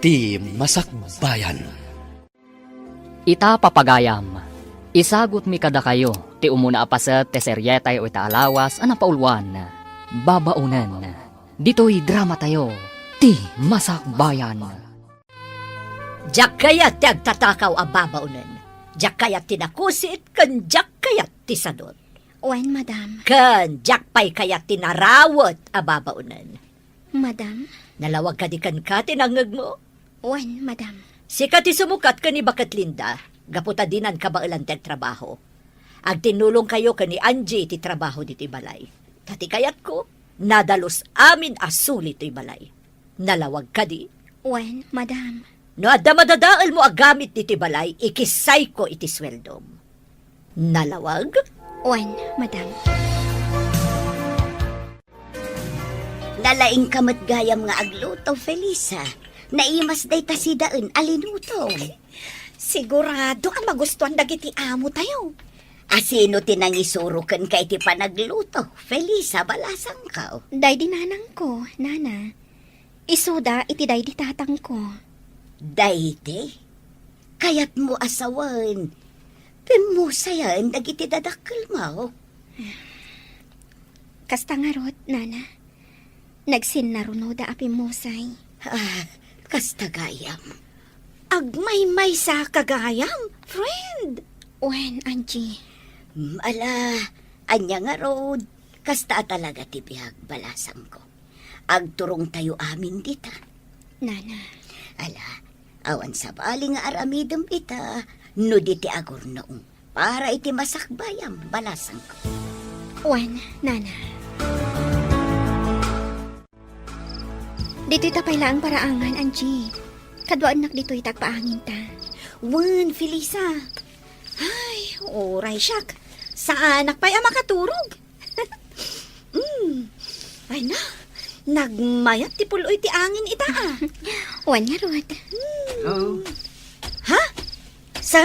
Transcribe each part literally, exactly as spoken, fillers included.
Ti Masakbayan. Ita, papagayam, isagutmi kadakayo ti umuna a paset ti serietayo ita a lawas a napauluan, Babaonen. Ditoy dramatayo, Ti Masakbayan. Diak kayat ti agtatakaw a babaonen. Diak kayat ti nakusit, ken diak kayat ti sadut. Wen, madam. Ken diak pay kayat ti narawet a babaonen. Madam? Nalawag kadi kenka ti nangngegmo? Wen, madam. Sika ti sumukat ken ni Baket Linda, gapu ta dinan kabaelan ti agtrabaho. Agtinnulongkayo ken ni Angie ti trabaho ditoy balay. Ta ti kayatko, nadalus amin a suli toy balay. Nalawag kadi? Wen, madam. No adda madadaelmo a gamit ditoy balay, ikissayko iti sueldom. Nalawag? Wen, madam. Nalaingka met gayam nga agluto, Felisa. Naimas dayta sidaen a linutom. Sigurado a magustuan dagiti amo tayo. A sino ti nangisuro kenka iti panagluto, Felisa, balasangko? Daydi nanangko, nana. Isuda iti daydi tatangko. Daydi? Kayatmo a sawen, pimmusayen dagiti dadakkelmo? Kasta ngarud, nana. Nagsinnarunoda a pimmusay. Ah, kasta gayam. Agmaymaysa ka gayam, friend. Wen, Angie. Mm, ala, ania ngarud, kasta a talaga ti biag, balasangko. Agturongtayo amin dita. Nana. Ala, awan sabali nga aramidem ita, no di ti agurnong. Para iti masakbayam, balasangko. Wen, nana. Ditoy ta pay laeng paraangan, Angie. Kaduaennak ditoy ta agpaanginta. Wen, Felisa. Ay, uray siak. Saanak pay a makaturog. Mm. Ay na, nagmayat ti pul-oy ti angin ita, ah. Wen ngarud. Hello. Ha? Sir?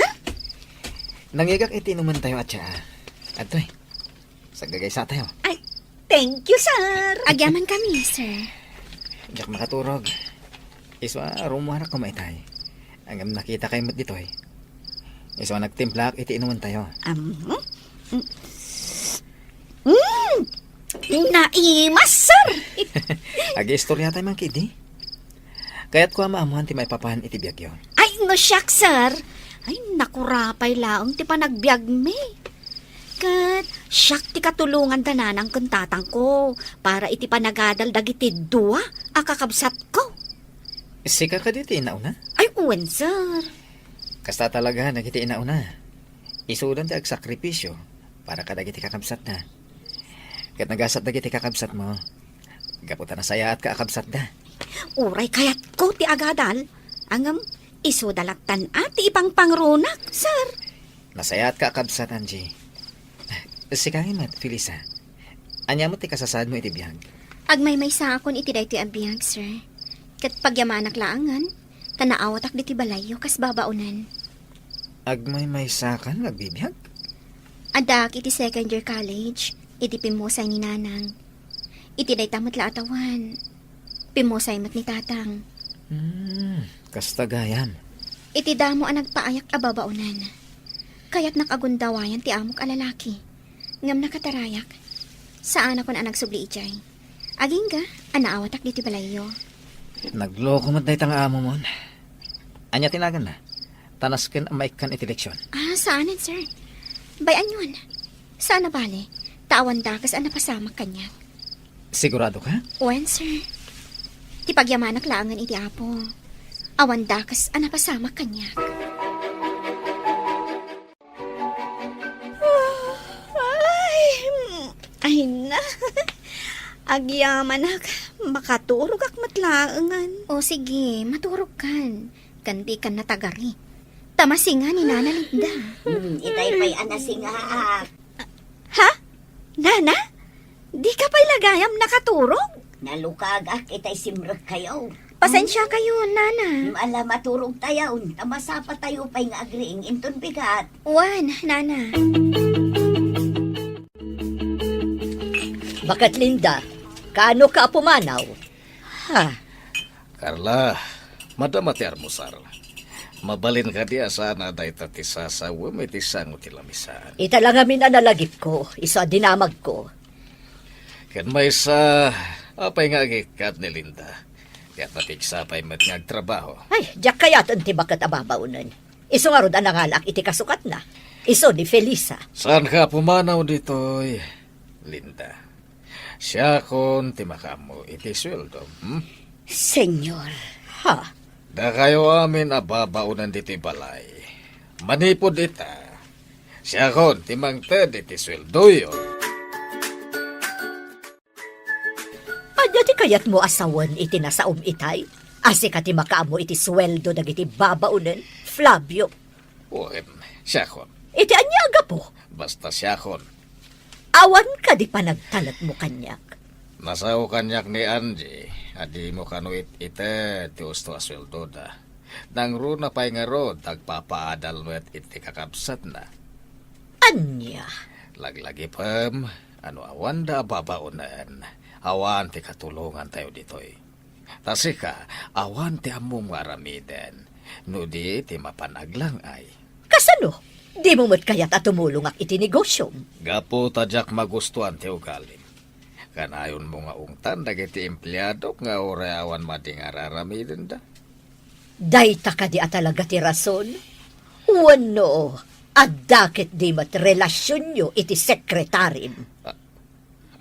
Nangigak iti inumantayo a tsaa. Adtoy. Saggagaysatayo. Ay, thank you, sir. Agyaman kami, sir. Diak makaturog. Isu a rumuarak koma itay. Ngem nakitakay met ditoy. Isu a nagtimplaak iti inumantayo. Um, mm, mm, naimas, sir. Agiistoryatay man kidi. Kayatko a maammoan ti maipapan iti biagyo. Ay, no siak, sir. Ay, nakurapay laeng ti panagbiagmi. Ket siak ti katulongan da nanang ken tatangko para iti panagadal dagiti dua a kakabsatko. Sika kadi ti inauna? Ay, wen, sir. Kasta talaga dagiti inauna. Isudan ti agsakripisio para kadagiti kakabsatda. Ket nagasat dagiti kakabsatmo. Gapu ta nasayaatka a kabsatda. Uray kayatko ti agadal, ngem isuda lattan a ti ipangpangrunak, sir. Nasayaatka a kabsat, Angie. Sika met, Felisa. Ania met ti kasasaadmo iti biag? Agmaymaysaakon iti daytoy a biag, sir. Ket pagyamanak laengen, ta naawatak ditoy balayyo kas babaonen. Agmaymaysakan nga agbibiag? Addaak iti second year college, idi pimmusay ni Nanang. Iti dayta met la a tawen, pimmusay met ni Tatang. Hmm, kasta gayam. Iti damo a nagpaayak a babaonen, kayatnak a gundawayan ti amok a lalaki. Ngem nakatarayak. Saanakon a nagsubli idiay. Agingga a naawatak ditoy balayyo. Nagloko met dayta nga amomon. Ania ti naganna? Ta nasken a maikkan iti leksion. Ah, saanen, sir. Bay-anyon. Saan a bale, ta awan dakes a napasamak kaniak. Sigurado ka? Wen, sir. Ti pagyamanak laengen iti Apo. Awan dakes a napasamak kaniak. Ay, ay na. Agyamanak, makaturogak met laengen. O sige, maturogkan. Ken dikan natagari. Ta masinga ni Nana Linda. Hmm, itay pay a nasingaak. Ha? Nana? Dika pay la gayam nakaturog? Nalukagak itay simrekkayo. Pasensiakayo, Nana. Ala, maturogtayon, ta masapatayo pay nga agriing inton bigat. Wen, Nana. Baket Linda, kaano ka a pumanaw? Ha? Carla, Madam a ti Armusar, mabalin kadi a saan a dayta ti sasawem iti sango ti lamisaan? Ita la ngamin a nalagipko, isu a dinamagko. Ken maysa, apay nga agikkat ni Linda? Ket napigsa pay met nga agtrabaho. Ay, diak kayaten ti baket a babaonen. Isu ngarud a nangalaak iti kasukatna. Isu ni Felisa. Saanka a pumanaw ditoy, Linda? Siakon ti makaammo iti sueldo, hmm? Senyor. Ha? Dakayo amin a babaonen ditoy balay. Manipud ita, siakon ti mangted iti sueldoyo. Ania ti kayatmo a sawen iti nasaom itay? A sika ti makaammo iti sueldo dagiti babaonen, Flavio? Wen, siakon. Iti ania a gapu? Basta siakon. Awan kadi panagtalekmo kaniak? Nasao kaniak ni Angie a dimo kano it-ited ti usto a sueldoda. Nangruna pay ngarud, agpapaadal met iti kakabsatna. Ania? Laglagipem a no awanda a babaonen, awan ti katulongantayo ditoy. Ta sika, awan ti ammom nga aramiden, no di ti mapan aglang-ay. Kasano? Dimo met kayat a tumulongak iti negosiom? Gapu ta diak magustuan ti ugalim. Kanayonmo nga ungtan dagiti empleadok nga uray awan madi nga ar-aramidenda. Dayta kadi a talaga ti rason? Wenno, adda ketdi met relasionyo iti sekretarim? A-,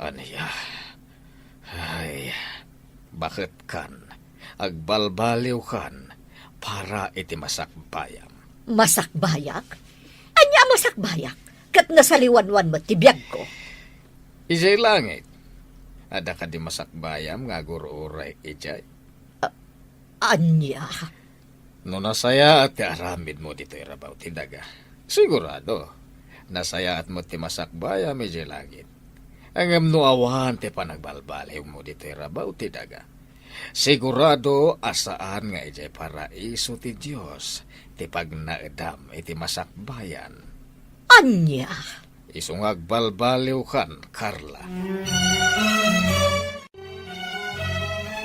ania? Ay, baketkan, agbalbaliwkan para iti masakbayam. Masakbayak? Ania a masakbayak? Ket nasaliwanwan met ti biagko. Idiay langit, adda kadi masakbayam nga agur-uray idiay? A-, ania? No nasayaat ti aramidmo ditoy rabaw ti daga, sigurado, nasayaat met ti masakbayam idiay langit. Ngem no awan ti panagbalbaliwmo ditoy rabaw ti daga, sigurado a saan nga idiay paraiso ti Dios ti pagnaedam iti masakbayan. Ania? Isu nga agbalbaliwkan, Carla.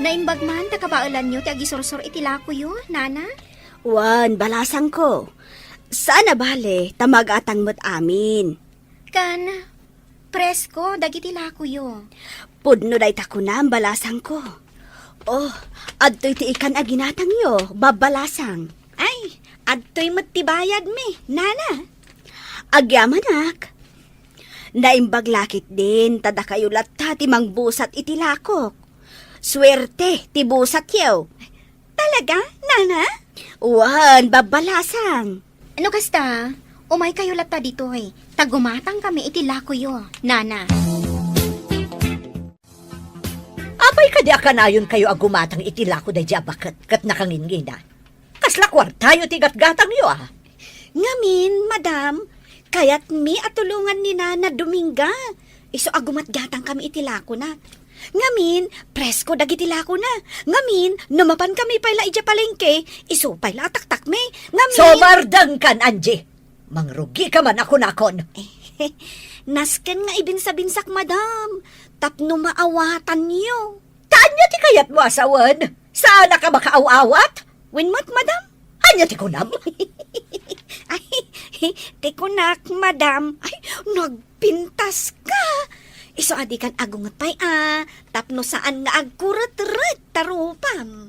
Naimbag man ta kabaelanyo ti agisursor iti lakoyo, Nana? Wen, balasangko. Saan a bale, ta magatang met amin. Kan, presko dagiti lakoyo. Pudno dayta kunam, balasangko. Oh, adtoy ti ikan a ginatangyo, babbalasang. Ay, adtoy met ti bayadmi, Nana. Agyamanak. Naimbag la ketdin ta dakayo latta ti mangbusat iti lakok. Suerte ti busatyo. Talaga, Nana? Wen, babbalasang. No kasta, umaykayo latta ditoy, ta gumatangkami iti lakoyo, Nana. Apay kadi a kanayonkayo a gumatang iti lako daydi a baket ket nakangingina? Kasla kuartayo ti gatgatangyo, a? Ngamin, madam, kayatmi a tulongan ni Nana Dominga. Isu a gumatgatangkami iti lakona. Ngamin, presko dagiti lakona. Ngamin, no mapankami pay la idiay palengke, isu pay la a taktakmi. Ngamin— Sumardengkan, Angie! Mangrugika man a kunakon. Nasken nga ibinsabinsak, madam, tapno maawatanyo. Ta ania ti kayatmo a sawen? Saanak a makaaw-awat? Wen met, madam. Ania ti kunam? Ay, ti kunak, madam. Ay, nagpintaska. Isu a dikan agunget pay a, tapno saan nga agkuretret ta rupam.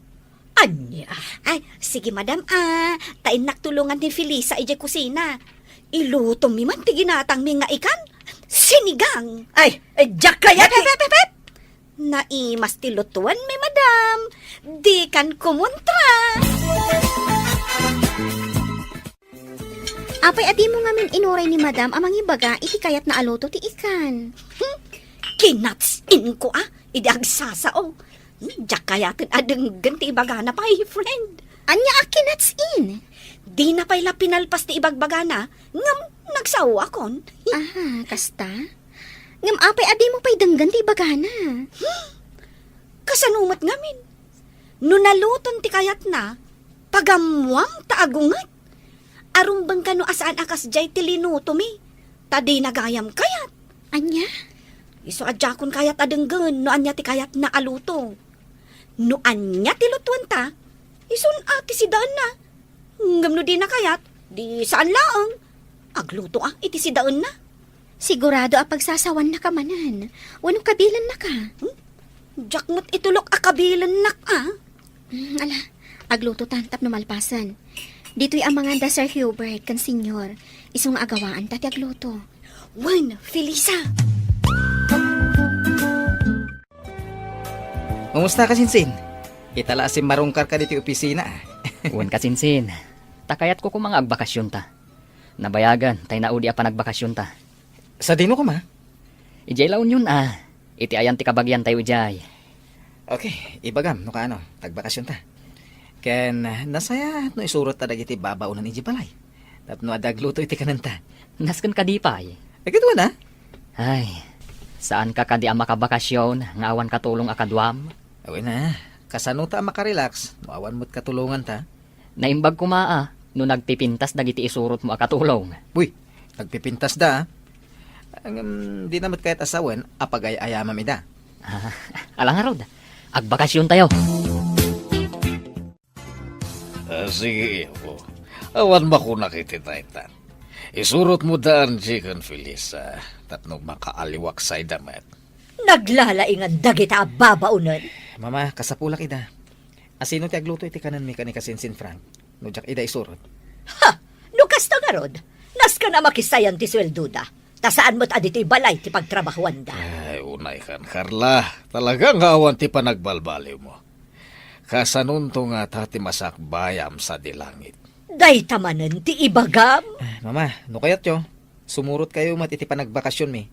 Ania? Ay, sige, madam, a. Ta innak tulongan ni Felisa idiay kusina. Ilutomi man ti ginatangmi nga ikan. Sinigang. Ay, diak kayat— Pep, pep, pep, pep! Naimas ti lutuenmi, madam. Dikan kumontra. Apay a dimo ngamin inuray ni madam a mangibaga iti kayatna a luto ti ikan? Hmm, kinatsin ko a, idi agsasao. Hmm, diak kayaten a denggen ti ibagana pay, friend. Ania a kinatsin? Dina pay la pinalpas ti ibagbagana, ngem nagsaoakon. Aha, kasta? Ngem apay a dimo pay denggen ti ibagana? Hmm, kasano met ngamin? No naluton ti kayatna, pagammuam ta agunget. Arumbeng kano a saan a kasdiay ti linutomi, ta dina gayam kayat. Ania? Isu a diakon kayat a denggen no ania ti kayatna a luto. No ania ti lutuenta, Isun a ti sidaenna. Ngem no dina kayat, di saan laeng. Agluto a iti sidaenna. Sigurado a pagsasawannaka manen, wenno kabilennaka. Hmm? Diak met itulok a kabilennak, a. Hmm, ala, agluto ta tapno malpasen. Ditoy a manganda Sir Hubert ken Senyor, isu nga agawaan ta ti agluto. Wen, Felisa! Kumusta ka, Sinsin? Ita la a simmarungkarka ditoy opisina, a. Wen ka, Sinsin. Ta kayatko koma nga agbakasionta. Nabayagen tay naudi a panagbakasionta. Sadino koma? Idiay La Union, a. Iti ayan ti kabagiantayo idiay. Okay, ibagam no kaano, tagbakasionta. Ken, nasayaat no isurotta dagiti babaonen idiay balay. Tapno adda agluto iti kanenta. Nasken kadi pay? Ay, ket wen a. Ay, saanka kadi a makabakasion nga awan katulong a kaduam? Wen a, kasanota a makarelax no awan met katulonganta? Naimbag koma a no nagpipintas dagiti isurotmo a katulong. Uy, nagpipintasda, a. Ngem, dina met kayat a sawen a pagay-ayamam ida. Ah, ala ngarud, agbakasiontayo. Ah, sige, Ipo. Awan makunak iti dayta. Isurotmo da Angie ken Felisa tapno makaaliwaksayda met. Naglalaingan dagita a babaonen. Mama, kasapulak ida. Asino ti agluto iti kanenmi ken ni Kasinsin Frank? No diak ida isurot. Ha! No kasta ngarud, nasken a makisayan ti sueldoda. Ta saan met a ditoy balay ti pagtrabahuanda. Ay, unaykan, Carla. Talaga nga awan ti panagbalbaliwmo. Kasanonto ngata ti masakbayam sadi langit? Dayta manen ti ibagam? Eh, Mama, no kayatyo, sumurotkayo met iti panagbakasionmi.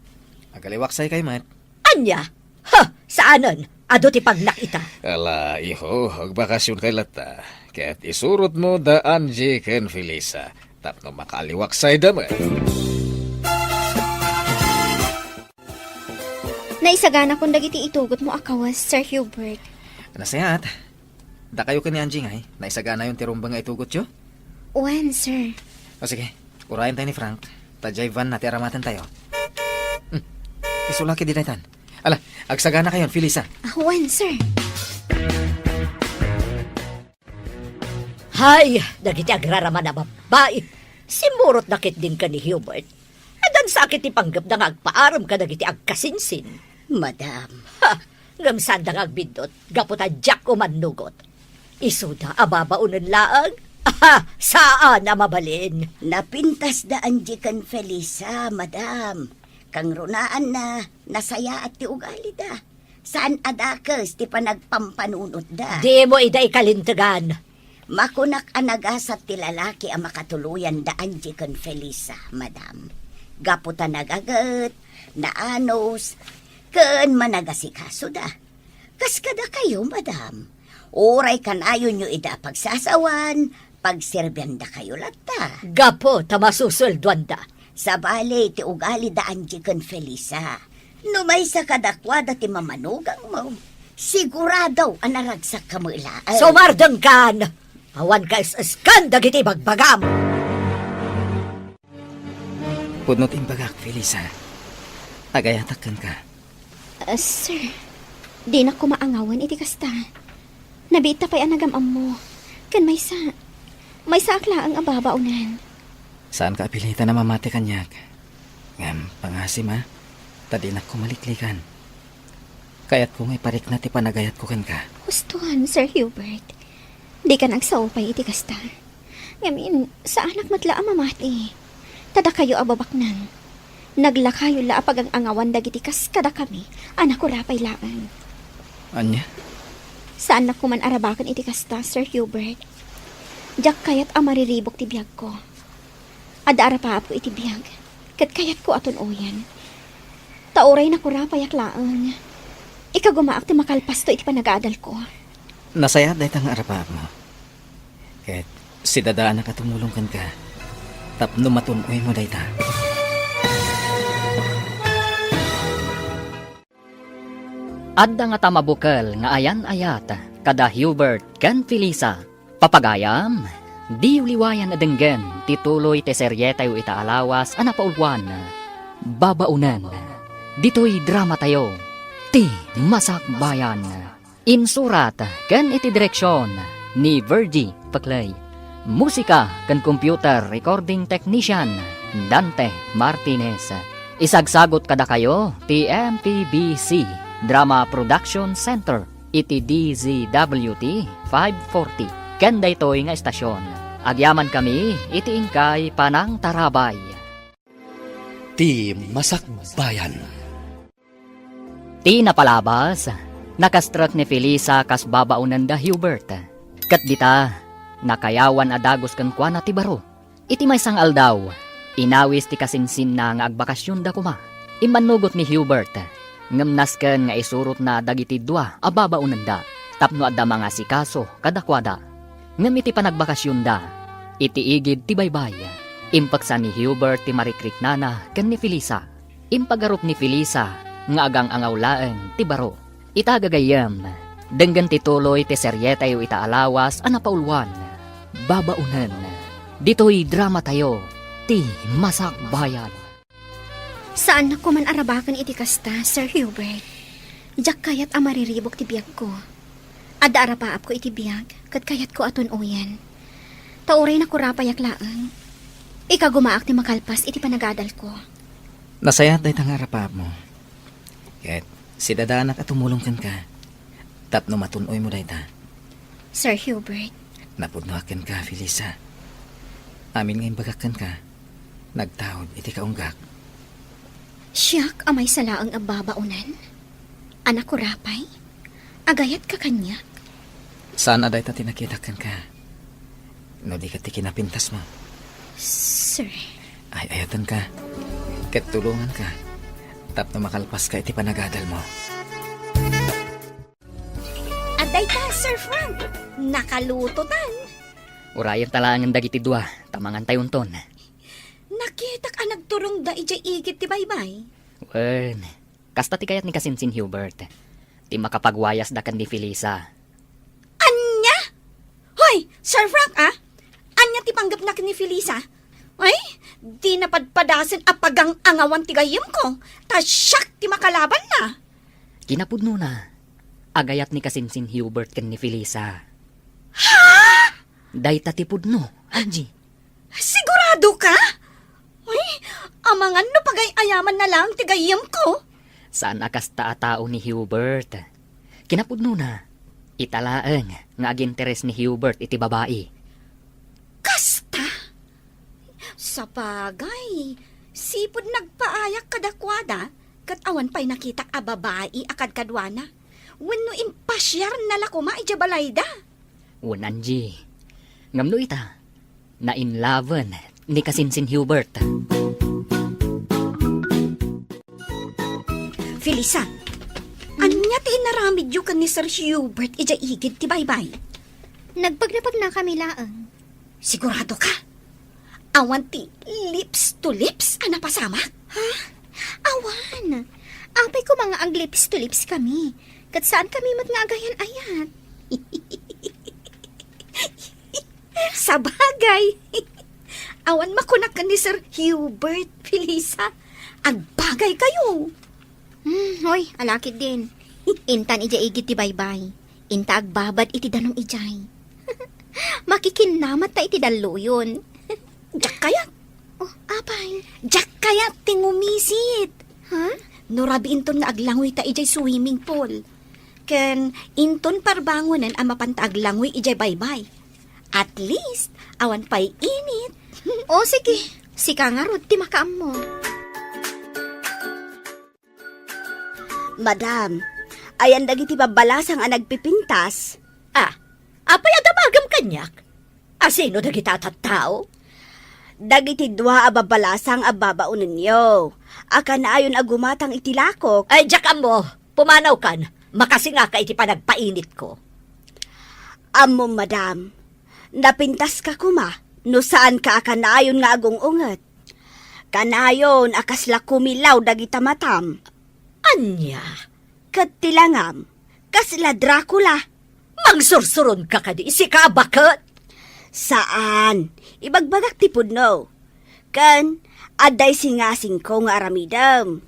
Agaliwaksaykayo met. Ania? Ha! Saanen! Adu ti pagnak ita. Ala, iho, agbakasionkay latta. Ket isurotmo da Angie ken Felisa tapno makaaliwaksayda met. Naisaganakon dagiti itugotmo a kawes, Sir Hubert. Nasayaat. Dakayo ken ni Angie ngay, naisaganayon ti rumbeng nga itugotyo? Wen, sir. O sige, urayentayo ni Frank. Ta diay van na ti aramatentayo. Hmm. Isulaki di daytan. Ala, agsaganakayon, Felisa. Ah, wen, sir. Hay, dagiti agraraman a babbai. Simmurotda ketdin ken ni Hubert. Addan sa ket ti panggepda nga agpaarem kadagiti agkasinsin. Madam. Ha, ngem saanda nga agbiddut, gapu ta diak umannugot. Isuda a babaonen laeng? Aha, saan a mabalin. Napintasda Angie ken Felisa, madam. Kangrunaanna, nasayaat ti ugalida. Saan a dakes ti panagpampanunotda. Dimo ida ikalintegan. Makunak a nagasat ti lalaki a makatuloyan da Angie ken Felisa, madam. Gapu ta nagaget, naanus, ken managasikasoda. Kas kadakayo, madam. Uray kanayonyo ida a pagsasawan, pagserbiandakayo latta. Gapu ta masusueldoanda. Sabali ti ugali da Angie ken Felisa. No maysa kadakuada ti mamanugangmo, sigurado a naragsakka met laeng. Sumardengkan! Awan kaes-eskan dagiti ibagbagam! Pudno ti imbagak, Felisa. Agayatak kenka. Ah, sir, dinak koma angawen iti kasta. Nabiitta pay a nagam-ammo. Ken maysa, maysaak laeng a babaonen. Saanka a pilitan a mamati kaniak. Ngem, pangasim a, ta dinak koma liklikan. Kayatko nga iparikna ti panagayatko kenka. Huston, Sir Hubert. Dika agsao pay iti kasta. Ngamin, saanak met la a mamati. Ta dakayo a babaknang, naglakayo la a pagang-angawan dagiti kas kadakami a nakurapay laeng. Ania? Saannak koman arabaken iti kasta, Sir Hubert. Diak kayat a mariribuk ti biagko. Adda arapaapko iti biag, ket kayatko a tun-oyen. Ta uray nakurapayak laeng, ikagumaak ti makalpasto iti panagaadalko. Nasayaat dayta nga arapaapmo. Ket sidadaanak a tumulong kenka tapno matun-oymo dayta. Adda ngata mabukel nga ayan-ayat kada Hubert ken Felisa. Papagayam, diyo liwayan a denggen ti tuloy ti serietayo ita a lawas a napauluan, Babaonen. Ditoy dramatayo, Ti Masakbayan. Insurat ken iti direksion, ni Virgie Peclay. Musika ken computer recording technician, Dante Martinez. Isagsagut kadakayo ti M P B C Drama Production Center iti D Z W T five forty. Ken daytoy nga estasion, agyamankami iti inkay panangtarabay. Ti Masakbayan. Ti napalabas, nakastrek ni Felisa kas babaonen da Hubert. Ket dita, nakayawan a dagus kenkuana ti baro. Iti maysa nga aldaw, inawis ti kasinsinna nga agbakasionda koma. Immannugot ni Hubert, ngem nasken nga isurotna dagiti dua a babaonenda tapno adda mangasikaso kadakuada. Ngem iti panagbakasionda, iti igid ti baybay, impeksa ni Hubert ti marikriknana ken ni Felisa. Impagarup ni Felisa nga agang-angaw laeng ti baro. Ita gagayyem, denggen ti tuloy ti serietayo ita a lawas a napauluan, Babaonen. Ditoy dramatayo, ti Masakbayan. Saannak koman a rabaken iti kasta, Sir Hubert. Diak kayat a mariribuk ti biagko. Adda a rapaapko iti biag, ket kayatko a tun-oyen. Ta uray nakurapayak laeng, ikagumaak ti makalpas iti panagadalko. Nasayaat dayta nga arapaapmo. Ket sidadanak a tumulong kenka tapno matun-oymo dayta. Sir Hubert. Napudnoak kenka, Felisa. Amin nga imbagak kenka, nagtaud iti kaunggak. Siak a maysa laeng a babaonen? A nakurapay? Agayatka kaniak? Saan a dayta ti nakitak kenka. No di ket ti kinapintasmo. Sir. Ay-ayatenka. Ket tulonganka. Tapno makalpaska iti panagadalmo. Adda ita, Sir Frank. Nakalutotan. Urayenta laengen dagiti dua, ta mangantayonton. Nakitak a nagturongda idiay igid ti baybay. Wen, kasta ti kayat ni kasinsin Hubert. Ti makapagwayasda ken ni Felisa. Ania? Hoy, Sir Frank, ah? Ania ti panggepna ken ni Felisa? Ay, di napadpadasen a pagang-angawan ti gayyemko, ta siak ti makalabanna. Kinapudnona, agayat ni kasinsin Hubert ken ni Felisa. Ha? Dayta ti pudno, Angie. Sigurado ka? Ay, amangan no pagay-ayamanna laeng ti gayyemko. Saan a kasta a tao ni Hubert. Kinapudnona, ita laeng nga aginteres ni Hubert iti babai. Kasta? Sabagay, sipud nagpaayak kadakuada, ket awan pay nakitak a babai a kadkaduana. Wenno impasiarna la koma idiay balayda. Wen, Angie. Ngem no ita, nainlaven ni kasinsin Hubert. Felisa, ania ti inaramidyo ken ni Sir Hubert idiay igid ti baybay? Nagpagnapagnakami laeng. Sigurado ka? Awan ti lips to lips a napasamak? Ha? Awan. Apay koma nga ag-lips to lips kami. Ket saan kami met nga agayan-ayat. Sabagay. Awan makunak ken ni Sir Hubert, Felisa. Agbagay kayo. Hmm, hoy, alakid din. Intan idiay igid ti baybay. Inta agbabad iti danum idiay. Makikinnamat ta iti dalluyon. Diak kayat. Oh, apay? Diak kayat ti ngumisit. Ha? No rabii inton nga aglangoy ta idiay swimming pool. Ken inton parbangonen a mapanta aglangoy idiay baybay. At least, awan pay init. O, sige. Sika ngarud ti makaammo. Madam, ayan dagiti babbalasang a nagpipintas? Ah, apay a damagem kaniak? A sino dagita a tattao? Dagiti dua a babbalasang a babaonenyo a kanayon a gumatang iti lakok. Ay, diak ammo. Pumanawkan. Makasingaka iti panagpainitko. Ammom, madam, napintaska koma no saanka a kanayon nga agung-unget. Kanayon a kasla kumilaw dagita matam. Ania? Ket ti langam, kasla Dracula. Mangsursuronka kadi, sika a baket? Saan. Ibagbagak ti pudno. Ken, adda isingasingko nga aramidem.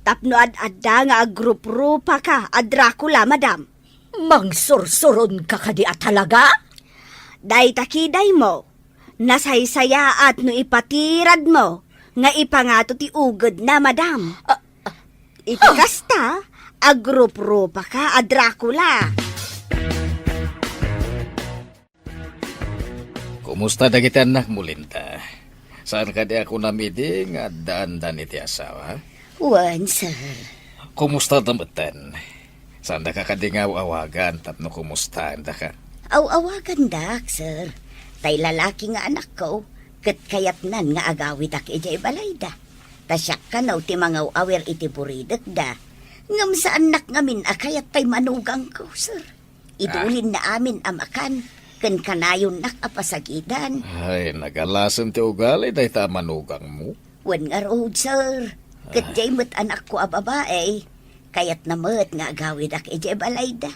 Tapno ad-adda nga agruprupa ka a Dracula, madam. Mangsursuronka kadi a talaga? Dayta kidaymo, nasaysayaat no ipatiradmo nga ipangato ti ugedna, madam. Ah, ah. Iti kasta, agruprupa ka a Dracula. Kumusta dagiti annakmo, Linda? Saan kadi a kunam idi nga addaandan iti asawa? Wen, sir. Kumusta da metten? Saandaka kadi nga aw-awagan tapno kumustaendaka? Aw-awagandak, sir. Tay lalaki nga anakko, ket kayatnan nga agawidak idiay balayda. Ta siak kano ti mangaw-awir iti buridekda. Ngem saannak ngamin a kayat tay manugangko, sir. Idulinna amin a makan, ken kanayonnak a pasagidan. Ay, nagalasen ti ugali dayta a manugangmo. Wen ngarud, sir. Ket diay met anakko a babai, kayatna met nga agawidak idiay balayda.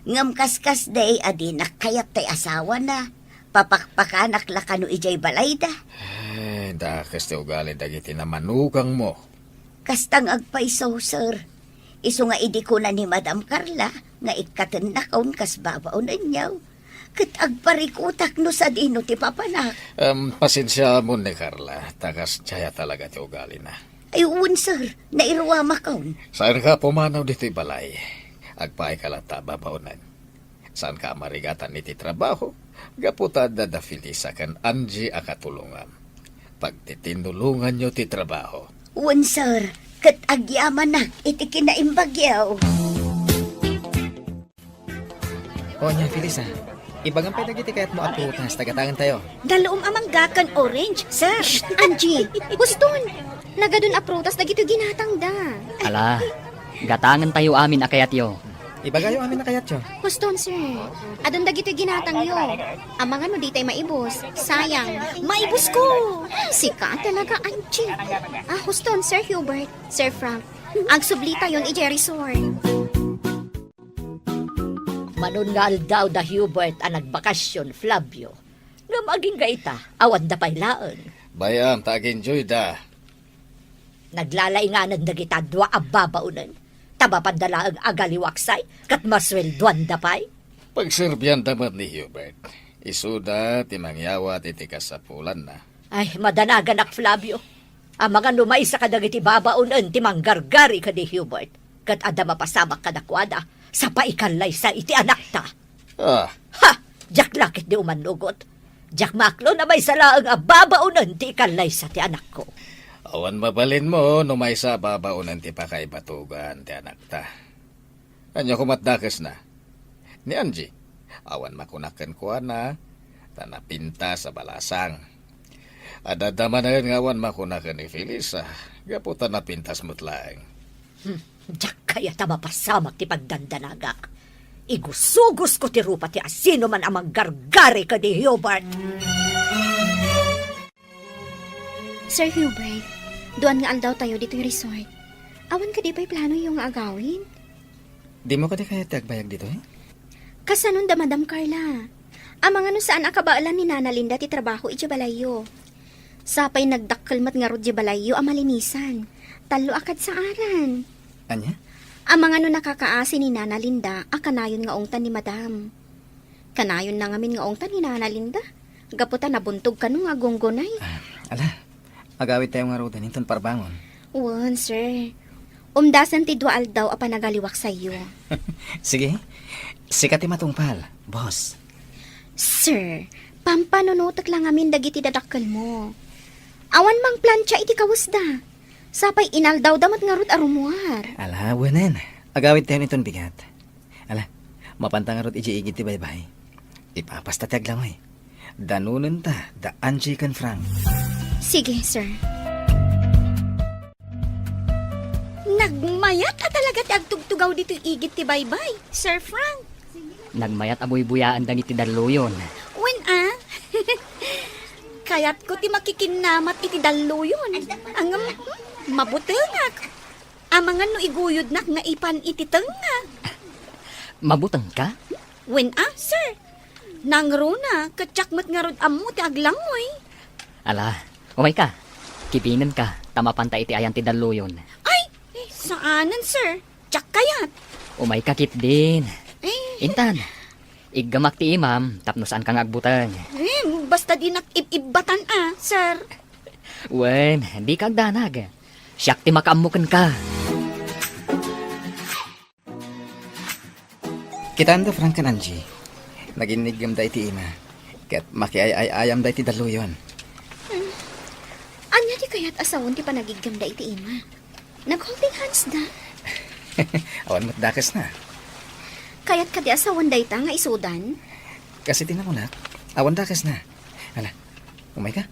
Ngem kaskasdi a dinak kayat tay asawana, papakpakanak la kano idiay balayda. Ay, dakes ti ugali dagiti namanugangmo. Kasta nga agpayso, sir. Isu nga idi kuna ni Madam Carla nga ikkatennakon kas babaonenyo, ket agparikutak no sadino ti papanak. Em, pasensiaamon ni Carla, ta kasdiay a talaga ti ugalina. Ay, wen, sir. Nairuamakon. Saanka a pumanaw ditoy balay. Agpaayka latta a babaonen. Saanka a marigatan iti trabaho, gapu ta adda da Felisa ken Angie a katulongam. Pagtitinnulonganyo ti trabaho. Wen, sir, ket agyamanak iti kinaimbagyo. O, ania, Felisa, ibagam pay dagiti kayatmo a prutas ta gataentayo. Dalluom a mangga ken orange, sir. Shh, Angie, huston! Nagadun a prutas dagitoy ginatangda. Ala, gatangentayo amin a kayatyo. Ibagayo amin a kayatyo. Huston, sir. Adun dagitoy ginatangyo. Amangan no ditay maibus. Sayang. Maibusko! Sika talaga, Angie. Ah, huston, Sir Hubert, Sir Frank. Agsublitayon idiay resort. Manon nga aldaw da Hubert a nagbakasyon, Flavio. Ngem agingga ita, awanda pay laeng. Bay-am ta ag-enjoyda. Naglalainganan dagita dua a babaonen. Ta mapanda laeng agaliwaksay, ket masueldoanda pay. Pagserbianda met ni Hubert. Isuda ti mangyawat iti kasapulanna. Ay, madanaganak, Flavio. Amangan no maysa kadagiti babaonen ti manggargari ken ni Hubert. Ket adda mapasamak kadakuada, sa paikallaysa iti anakta. Ah. Ha! Diak la ketdi umannugot. Diak maaklo a maysa laeng a babaonen ti ikallaysa ti anakko. Awan mabalinmo no maysa a babaonen ti pakaibatogan ti anakta. Ania koma ti dakesna? Ni Angie, awan makunak kenkuana, ta napintas a balasang. Adda manen nga awan makunak ken ni Felisa, gapu ta napintas met laeng. Hmm, diak kayat a mapasamak ti pagdandanagak. Igusugosko ti rupa ti asinoman a manggargari ken ni Hubert. Sir Hubert, duan nga aldawtayo ditoy resort. Awan kadi pay planoyo nga agawid? Dimo kadi kayat ti agbayag ditoy? Kasanon da Madam Carla? Amangan no saan a kabaelan ni Nana Linda ti trabaho idiay balayyo. Sapay nagdakkel met ngarud diay balayyo a malinisan. Tallo a kadsaaran. Ania? Amangan no nakakaasi ni Nana Linda a kanayon nga ungtan ni Madam. Kanayonna ngamin nga ungtan ni Nana Linda. Gapu ta nabuntog kano nga agunggunay. Ah, ala, agawidtayo ngaruden inton parbangon. Wen, sir. Umdasen ti dua aldaw a panagaliwaksayyo. Sige, sika ti matungpal, boss. Sir, pampanunotek la ngamin dagiti dadakkelmo. Awan mangplancha iti kawesda. Sapay inaldawda met ngarud a rumuar. Ala, wenen. Agawidtayon inton bigat. Ala, mapanta ngarud idiay igid ti baybay. Ipapasta ti aglangoy. Danonenta da Angie ken Frank. Sige, sir. Nagmayat a talaga ti agtugtugaw ditoy igid ti baybay, Sir Frank. Nagmayat a buybuyaen dagiti dalluyon. Wen a? Kayatko ti makikinnamat iti dalluyon. Ngem, hmm, mabutengak. Amangan no iguyodnak nga ipan iti tengnga. Mabutengka? Wen a, sir. Nangruna, ket siak met ngarud ammo ti aglangoy. Ala, umayka. Kibinenka, ta mapanta iti ayan ti dalluyon. Ay, saanen, sir. Siak kayat. Umayka ketdin. Eh, Intan, iggamak ti imam tapno saanka nga agbuteng. Eh, basta dinak ib-ibbatan a, sir. Wen, dika agdanag. Siak ti makaammo kenka. Kitaenda, Frank ken Angie. Naginniggem da iti ima. Ket makiay-ay-ayamda iti dalluyon. Hmm. Ania ti kayat a sawen ti panagiggemda iti ima? Nag-holding hands da. Awan met dakesna. Kayat kadi a sawen dayta nga isudan? Kas iti nangunak, awan dakesna. Ala, umayka.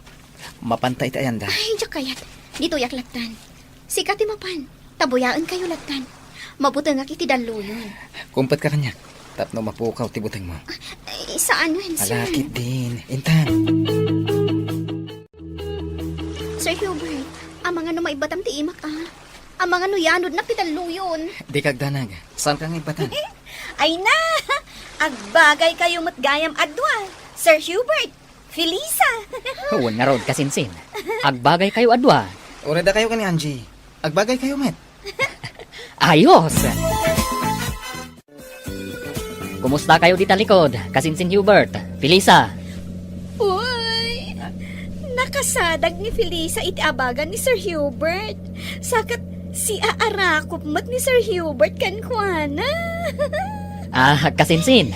Mapanta iti ayanda. Ay, diak kayat. Ditoyak lattan. Sika ti mapan. Ta buyaenkayo lattan. Mabutengak iti dalluyon. Kumpetka kaniak tapno mapukaw ti butengmo. Ay, saan wen, sir. Ala, ketdin. Intan. Sir Hubert, amangan no maibbatam ti imak, a. Amangan no yanodnak ti dalluyon. Dika agdanag. Saanka nga ibbatan? Ay na! Agbagaykayo met gayam a dua, Sir Hubert, Felisa. Wen ngarud, kasinsin. Agbagaykayo a dua. Uray dakayo ken ni Angie. Agbagaykayo met. Ayos! Kumustakayo dita likod, kasinsin Hubert, Felisa? Uy, nakasadag ni Felisa iti abagan ni Sir Hubert. Sa ket siaarakop met ni Sir Hubert kenkuana. Ah, kasinsin.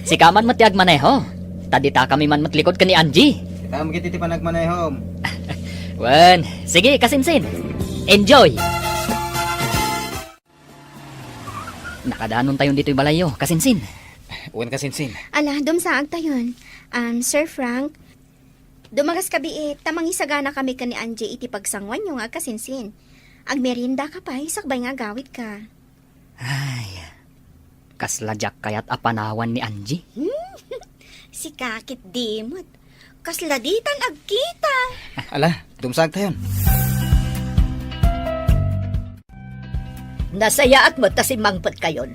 Sika man met ti agmaneho. Ta ditakami man met likod ken ni Angie. Dita met iti panagmanehom. Wen, sige, kasinsin. Enjoy! Nakadanontayon ditoy balayyo, kasinsin. Wen, kasinsin. Ala, dumsaagtayon. Um, Sir Frank, dumagas ka biit, ta mangisaganakami ken ni Angie iti pagsanguanyo nga agkasinsin. Agmeriendaka pay, sakbay nga agawidka. Ay, kasla diak kayat a panawan ni Angie. Hmm? Sika ketdi met. Kasla ditan agkita. Ala, dumsaagtayon. Nasayaat met ta simmangpetkayon.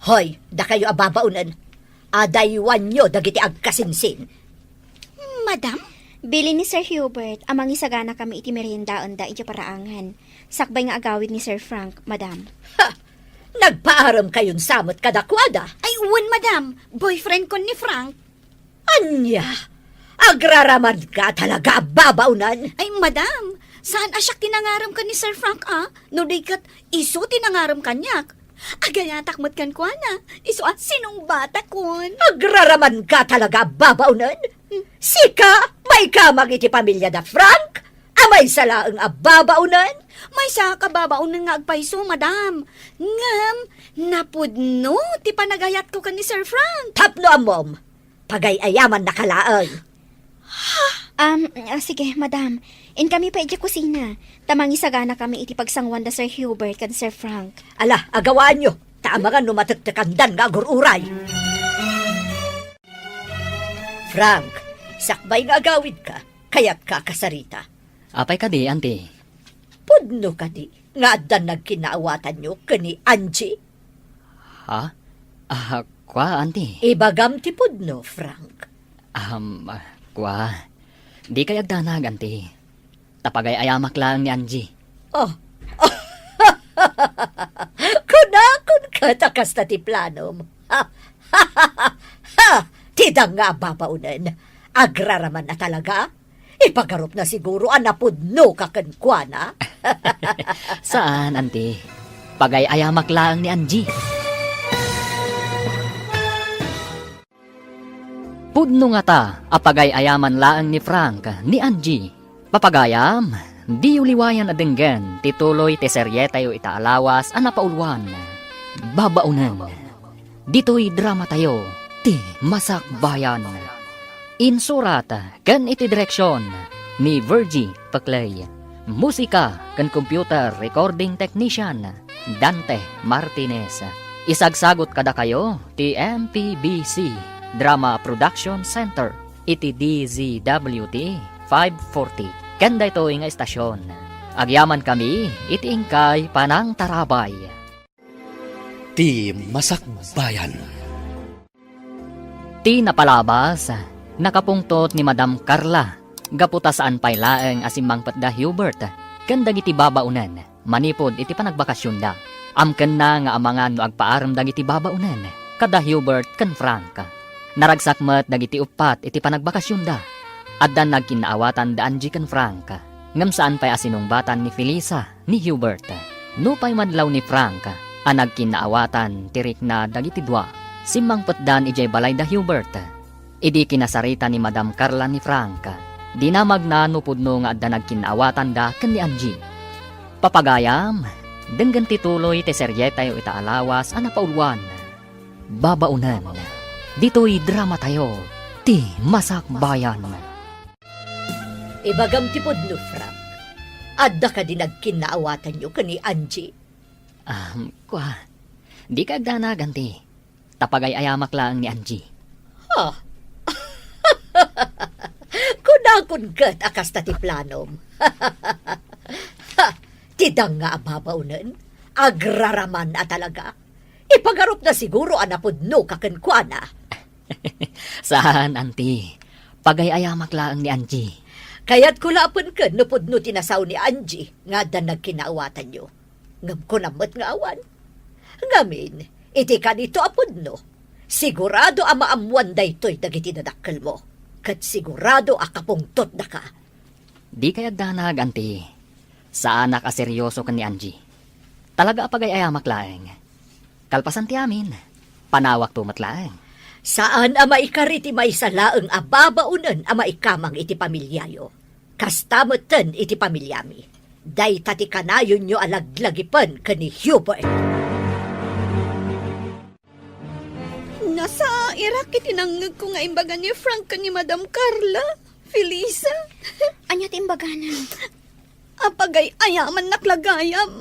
Hoy, dakayo a babaonen, adaywanyo dagiti agkasinsin. Madam? Bilin ni Sir Hubert a mangisaganakami iti meriendaenda idiay paraangan, sakbay nga agawid ni Sir Frank, madam. Ha! Nagpaaremkayon sa met kadakuada? Ay, wen, madam. Boyfriend ko ni Frank. Ania? Agraramanka talaga a babaonen? Ay, madam, saan a siak ti nangarem ken ni Sir Frank, a? No di ket isu ti nangarem kaniak. Agayatak met kenkuana, isu a sinungbatakon. Agraramanka talaga a babaonen? Hmm. Sika, maikamang iti pamiliada Frank? A maysa laeng a babaonen? Maysaak a babaonen nga agpayso, madam. Ngem, napudno ti panagayatko ken ni Sir Frank. Tapno ammom, pagay-ayamannaka laeng. Um, ah, sige, madam. Inkami pay idiay kusina. Ta mangisaganakami iti pagsanguan da Sir Hubert ken Sir Frank. Ala, agawaanyo. Ta amangan no matektekandan nga agur-uray. Frank, sakbay nga agawidka, kayatka a kasarita. Apay kadi, Auntie? Pudno kadi nga addan nagkinaawatanyo ken ni Angie? Ha? Ah, kua, Auntie? Ibagam ti pudno, Frank. Um, ah, kua. Dikay agdanag, Auntie. Ta pagay-ayamak laeng ni Angie. Oh. Kunakon ket a kasta ti planom. Ha! Ti danga a babaonen. Agraramanna talaga? Ipagarupna siguro a napudnoka kenkuana. Saan, Auntie. Pagay-ayamak laeng ni Angie. Pudno ngata a pagay-ayaman laeng ni Frank ni Angie. Papagayam, diyo liwayan a denggen ti tuloy ti serietayo ita a lawas a napauluan, Babaonen. Ditoy dramatayo, Ti Masakbayan. Insurat ken iti direksion ni Virgie Peclay. Musika ken computer recording technician, Dante Martinez. Isagsagut kadakayo ti M P B C Drama Production Center iti D Z W T five forty. Ken daytoy nga estasion, agyamankami iti inkay panangtarabay. Ti Masakbayan. Ti napalabas, nakapungtot ni Madam Carla, gapu ta saan pay laeng a simmangpet da Hubert ken dagiti babaonen manipud iti panagbakasionda. Amkenna nga amangan no agpaarem dagiti babaonen. kada Hubert ken Frank. Naragsak met dagiti uppat iti panagbakasionda. Adda nagkinnaawatan da Angie ken Frank, ngem saan pay a sinungbatan ni Felisa ni Hubert. Nupay madlaw ni Frank a nagkinnaawatan ti rikna dagiti dua, simmangpetdan idiay balay da Hubert. Idi kinasarita ni Madam Carla ni Frank, dinamagna no pudno nga adda nagkinnaawatanda ken ni Angie. Papagayam, denggen ti tuloy ti serietayo ita a lawas a napauluan. Babaonen, ditoy dramatayo, ti Masakbayan. Ibagam ti pudno, Frank. Adda kadi nagkinnaawatanyo ken ni Angie? Um, kua, di kagdanag, anti. Ta pagay-ayamak laeng ni Angie. Ha? Kunakon ket a kasta ti planom. Ha, ti danga a babaonen, agraraman a talaga. Ipagarupna siguro a napudnoka kenkuana. Saan, anti. Pagay-ayamak laeng ni Angie. Kayatko la a penken no pudno ti nasao ni Angie nga adda nagkinaawatanyo. Ngem kunam met nga awan. Ngamin, iti kanito a pudno, sigurado a maammoan daytoy dagiti dadakkelmo, ket sigurado a kapungtotdaka. Di kayagdanag, anti. Saanak a serioso ken ni Angie. Talaga a pagay-ayamak laeng. Kalpasan ti amin, panawakto met laeng. Saan a maikari ti maysa laeng a babaonen a maikamang iti pamiliayo. Kasta metten iti pamiliami. Dayta ti kanayonyo a laglagipen ken ni Hubert. Nasairak iti nangngegko nga imbaga ni Frank ken ni Madam Carla, Felisa. Ania ti imbagana? Apagay-ayamannak la gayam.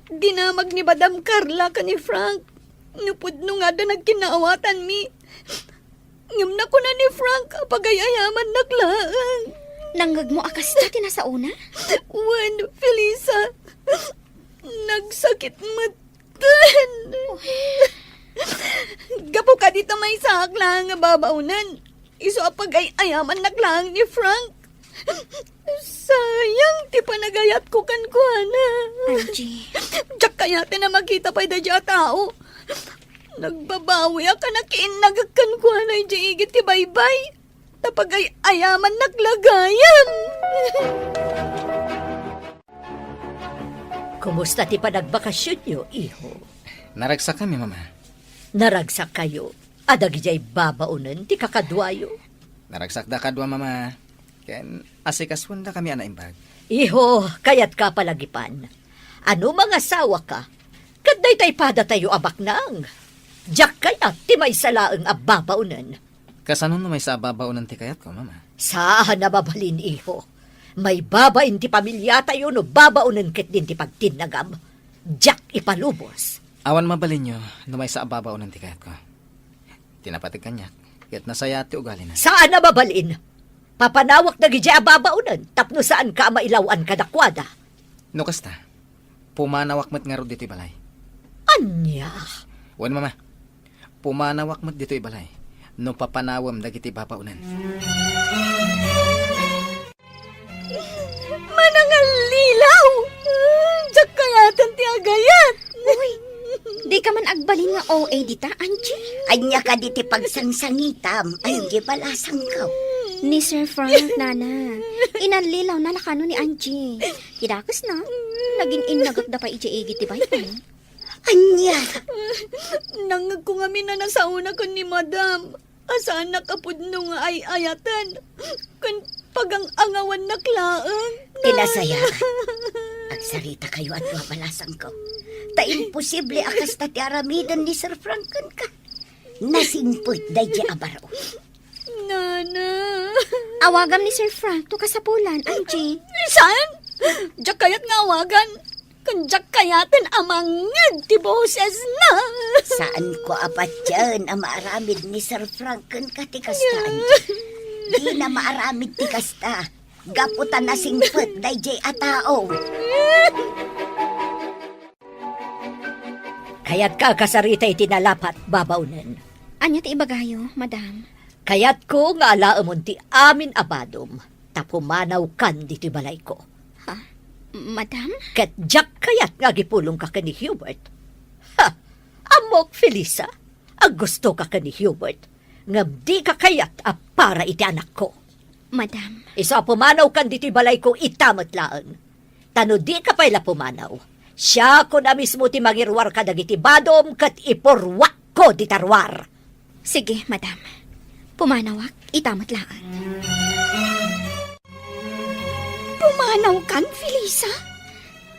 Dinamag ni Madam Carla ken ni Frank no pudno nga adda nagkinnaawatanmi. Ngem nakuna ni Frank a pagay-ayamannak laeng. Nangngegmo a kasta ti nasaona? Wen, Felisa. Nagsakit metten. Gapu kadi ta maysaak laeng nga babaonen. Isu a pagay-ayamannak laeng ni Frank. Sayang ti panagayatko kenkuana. Angie. Diak kayaten a makita pay daydiay a tao. Nagbabawiak a nakiinnagek kenkuana idiay igid ti baybay. Ta pagay-ayamannak la gayam. Kumusta ti panagbakasionyo, iho? Naragsakami, Mama. Naragsakkayo a dagidiay babaonen ti kakaduayo? Naragsakda kadua, Mama. Ken asikasuendakami a naimbag. Iho, kayatka a palagipan. A no mangasawaka, ket dayta padatayo a baknang. Diak kayat ti maysa laeng a babaonen. Kasano no maysa a babaonen ti kayatko, Mama? Saan a mabalin, iho. Maibabain ti pamiliatayo no babaonen ketdin ti pagtinnagam. Diak ipalubos. Awan mabalinyo no maysa a babaonen ti kayatko. Ti napateg kaniak, ket nasayaat ti ugalina. Saan a mabalin. Papanawak dagidiay a babaonen tapno saanka a mailaw-an kadakuada. No kasta, pumanawak met ngarud ditoy balay. Ania? Wen, Mama. Pumanawak met ditoy balay no papanawem dagiti babaonen. Manangallilaw! Diak kayaten ti agayat! Uy, dika man agbalin nga O A dita, Angie? Ania kadi ti pagsangsangitam, Angie balasangko? Ni Sir Frank, Nana. Inallilawna la kano ni Angie. Ti dakesna, nagin-innagekda pay idiay igid ti baybay. Ania? Nangngegko ngamin a nasaona ken ni Madam. A saannak a pudno nga ay-ayaten ken pagang-angawannak laeng. Ti nasayaat, agsaritakayo a dua balasangko. Ta imposible a kasta ti aramiden ni Sir Frank kenka. Nasingpet daydiay a baro. Nana. Awagam ni Sir Frank no kasapulan, Angie. Saan? Diak kayat nga awagan. Ken diak kayaten a mangngeg ti bosesna. Saanko a patien a maaramid ni Sir Frank kenka ti kasta, Angie. Dina maaramid ti kasta. Gapu ta nasingpet daydiay a tao. Kayatka a kasarita iti nalapat, babaonen? Ania ti ibagayo, Madam? Kayatko nga alaemon ti amin a badom, ta pumanawkan ditoy balayko. Ha? Madam? Ket diak kayat nga agipulongka ken ni Hubert. Ha! Ammok, Felisa, a gustoka ken ni Hubert, ngem dika kayat a para iti anakko. Madam. Isu a pumanawkan ditoy balayko ita met laeng. Ta no dika pay la pumanaw, siakon a mismo ti mangiruar kadagiti badom ket ipurruakko dita ruar. Sige, madam. Pumanawak ita met laeng. Pumanawkan, Felisa?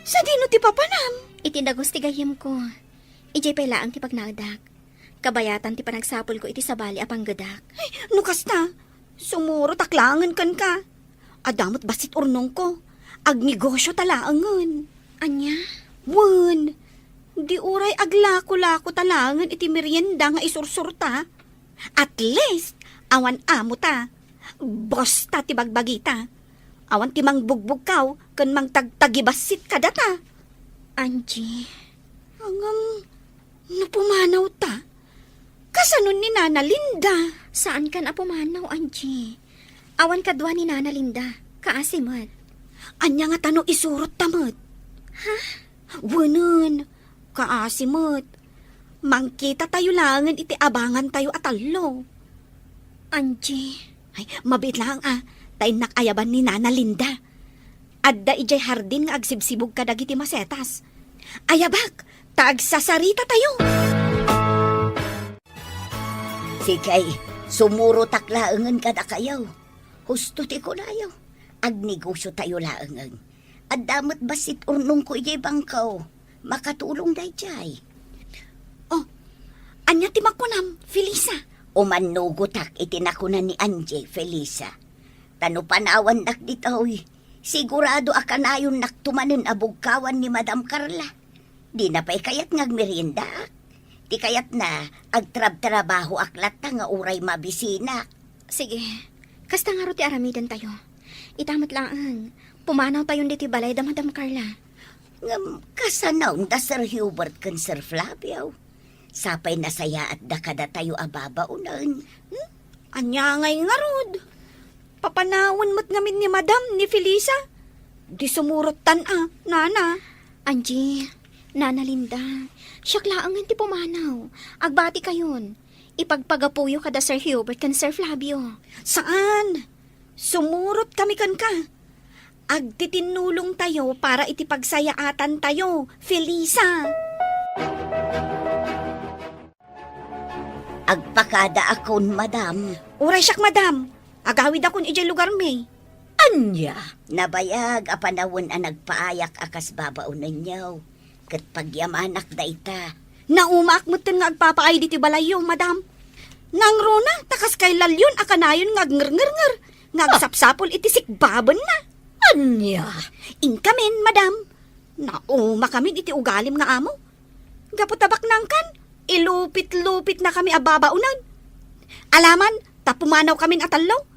Sadino ti papanam? Iti dagus ti gayyemko. Idiay pay laeng ti pagnaedak. Kabayatan ti panagsapulko iti sabali a panggedak. Ay, no kasta, sumurotak laengen kenka. Adda met bassit urnongko. Agnegosio ta laengen. Ania? Wen, di uray aglako-lako ta laengen iti merienda nga isursurta. At least, awan amo ta. Boss ta ti bagbagita. Awan ti mangbugbugkaw ken mangtagtagibassit kadata. Angie. Ngem, no pumanaw ta, kasano ni Nana Linda? Saankan a pumanaw, Angie. Awan kadua ni Nana Linda. Kaasi met. Ania ngata no isurot ta met? Ha? Wenen, kaasi met. Mangkita tayo laengen iti abangan tayo a tallo. Angie. Ay, mabiit laeng a, ta innak ayaban ni Nana Linda. Adda idiay hardin nga agsibsibug kadagiti masetas. Ayabak, ta agsasarita tayo. Sige, sumurotak laengen kadakayo. Husto ti kunayo. Agnegosio tayo laengen. Adda met bassit urnongko idiay bangko. Makatulong daydiay. Oh, ania ti makunam, Felisa? Umannugotak iti nakuna ni Angie, Felisa. Ta no panawannak ditoy, sigurado a kanayonnakto manen a bugkawan ni Madam Carla. Dina pay kayat nga agmeriendaak. Ti kayatna, agtrabtrabahoak latta nga uray mabisinak. Sige, kasta ngarud ti aramidentayo. Ita met laeng, pumanawtayon ditoy balay da Madam Carla. Ngem kasano da Sir Hubert ken Sir Flavio? Sapay nasayaatda kadatayo a babaonen. Hmm? Ania ngay ngarud? Papanawen met ngamin ni Madam ni Felisa? Di sumurottan a, Nana. Angie, Nana Linda, siak laengen ti pumanaw. Agbatikayon. Ipagpagapuyo kada Sir Hubert ken Sir Flavio. Saan? Sumurot kami kenka. Agtitinnulong tayo para iti pagsayaatan tayo, Felisa. Agpakada akon, madam. Uray siak, madam. Agawid akon idiay lugarmi. Ania? Nabayag a panawen a nagpaayak a kas babaonenyo. Ket pagyamanak dayta. Naumaak metten nga agpapaay ditoy balayyo, madam. Nangruna, ta kas kay Lalyon a kanayon nga agngerngernger, nga Ah. agsapsapul iti sikbabenna. Ania? Inkamin, madam. Naumakamin iti ugalim nga amo. Gapu ta baknangkan, ilupit-lupitnakami a babaonen. Alaman, ta pumanawkamin a tallo.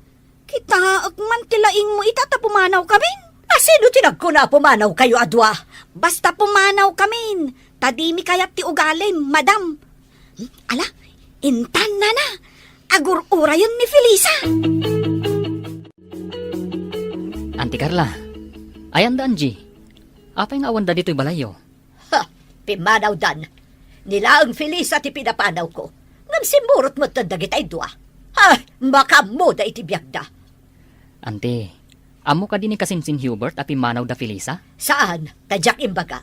Kitaek man ti laingmo ita ta pumanawkamin. A, sino ti nagkuna a pumanawkayo a dua? Basta pumanawkamin, ta dimi kayat ti ugalim, madam. Hmm, ala, intan, nana, agur-urayon ni Felisa. Anti Carla, ayan da Angie? Apay nga awan da ditoy balayyo? Ha! Pimmanawdan. Ni laeng Felisa ti pinapanawko. Ngem simmurot metten dagitay dua. Ha! Makaammoda iti biagda. Anti, ammo kadi ni Kasinsin Hubert a pimmanaw da Felisa? Saan, ta diak imbaga.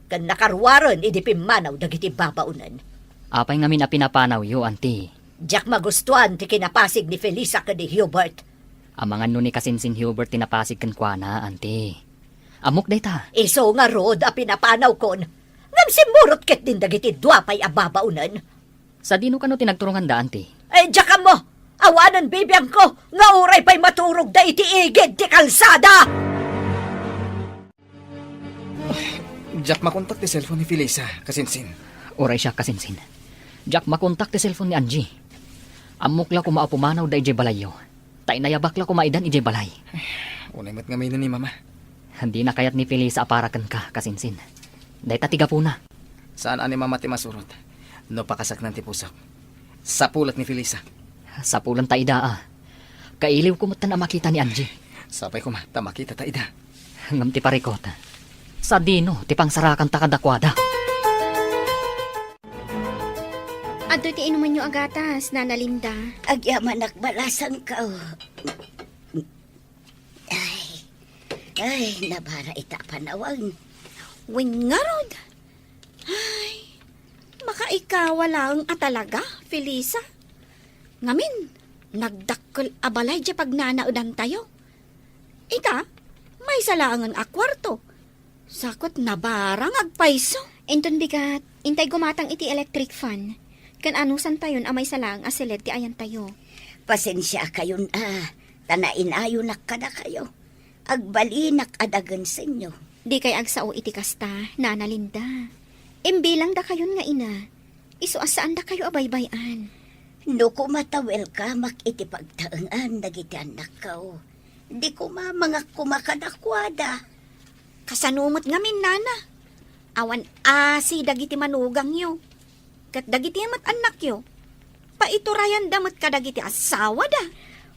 Ken nakaruaren idi pimmanaw dagiti babaonen. Apay ngamin a pinapanawyo, anti? Diak magustuan ti kinapasig ni Felisa ken ni Hubert. Amangan no ni Kasinsin Hubert ti napasig kenkuana, anti. Ammok dayta. Isu ngarud a pinapanawkon. Ngem simmurot ketdin dagiti dua pay a babaonen. Sadino kano ti nagturonganda, anti? Eh, diak ammo! Awanen bibiangko nga uray pay maturogda iti igid ti kalsada! Diak makontak ti cellphone ni Felisa, Kasinsin. Uray siak, Kasinsin. Diak makontak ti cellphone ni Angie. Ammok la koma a pumanawda idiay balayyo. Ta inayabak la koma idan idiay balay. Unay met ngamin ni Mama. Dina kayat ni Felisa a para kenka, Kasinsin. Dayta ti gapuna. Saan a ni Mama ti masurot no pakasaknan ti pusok. Sapulek ni Felisa. Sapulenta ida, a. Kailiwko metten a makita ni Angie. Sapay koma ta makitata ida. Ngem ti parikut, sadino ti pangsarakanta kadakuada? Adtoy ti inumanyo a gatas, Nana Linda. Agyamanak balasangko. Ay, ay, nabara ita a panawen. Wen ngarud. Ay, makaikawa laeng a talaga, Felisa. Ngamin, nagdakkel a balay diay pagnanaedantayo. Ita, maysa laengen a kuarto. Sakot nabara nga agpayso. Inton bigat, intay gumatang iti electric fan. Ken anusantayon a maysa laeng a siled ti ayantayo. Pasensiakayon a, ta nainayonak kadakayo. Agbalinak a dagensenyo. Dikay agsao iti kasta, Nana Linda. Imbilang dakayon nga ina, isu a saandakayo a baybay-an. No koma ta welcomeak iti pagtaengan dagiti annakko, di koma mangakuma kadakuada. Kasano met ngamin, Nana? Awan asi dagiti manugangyo. Ket dagiti met annakyo, paiturayanda met kadagiti asawada.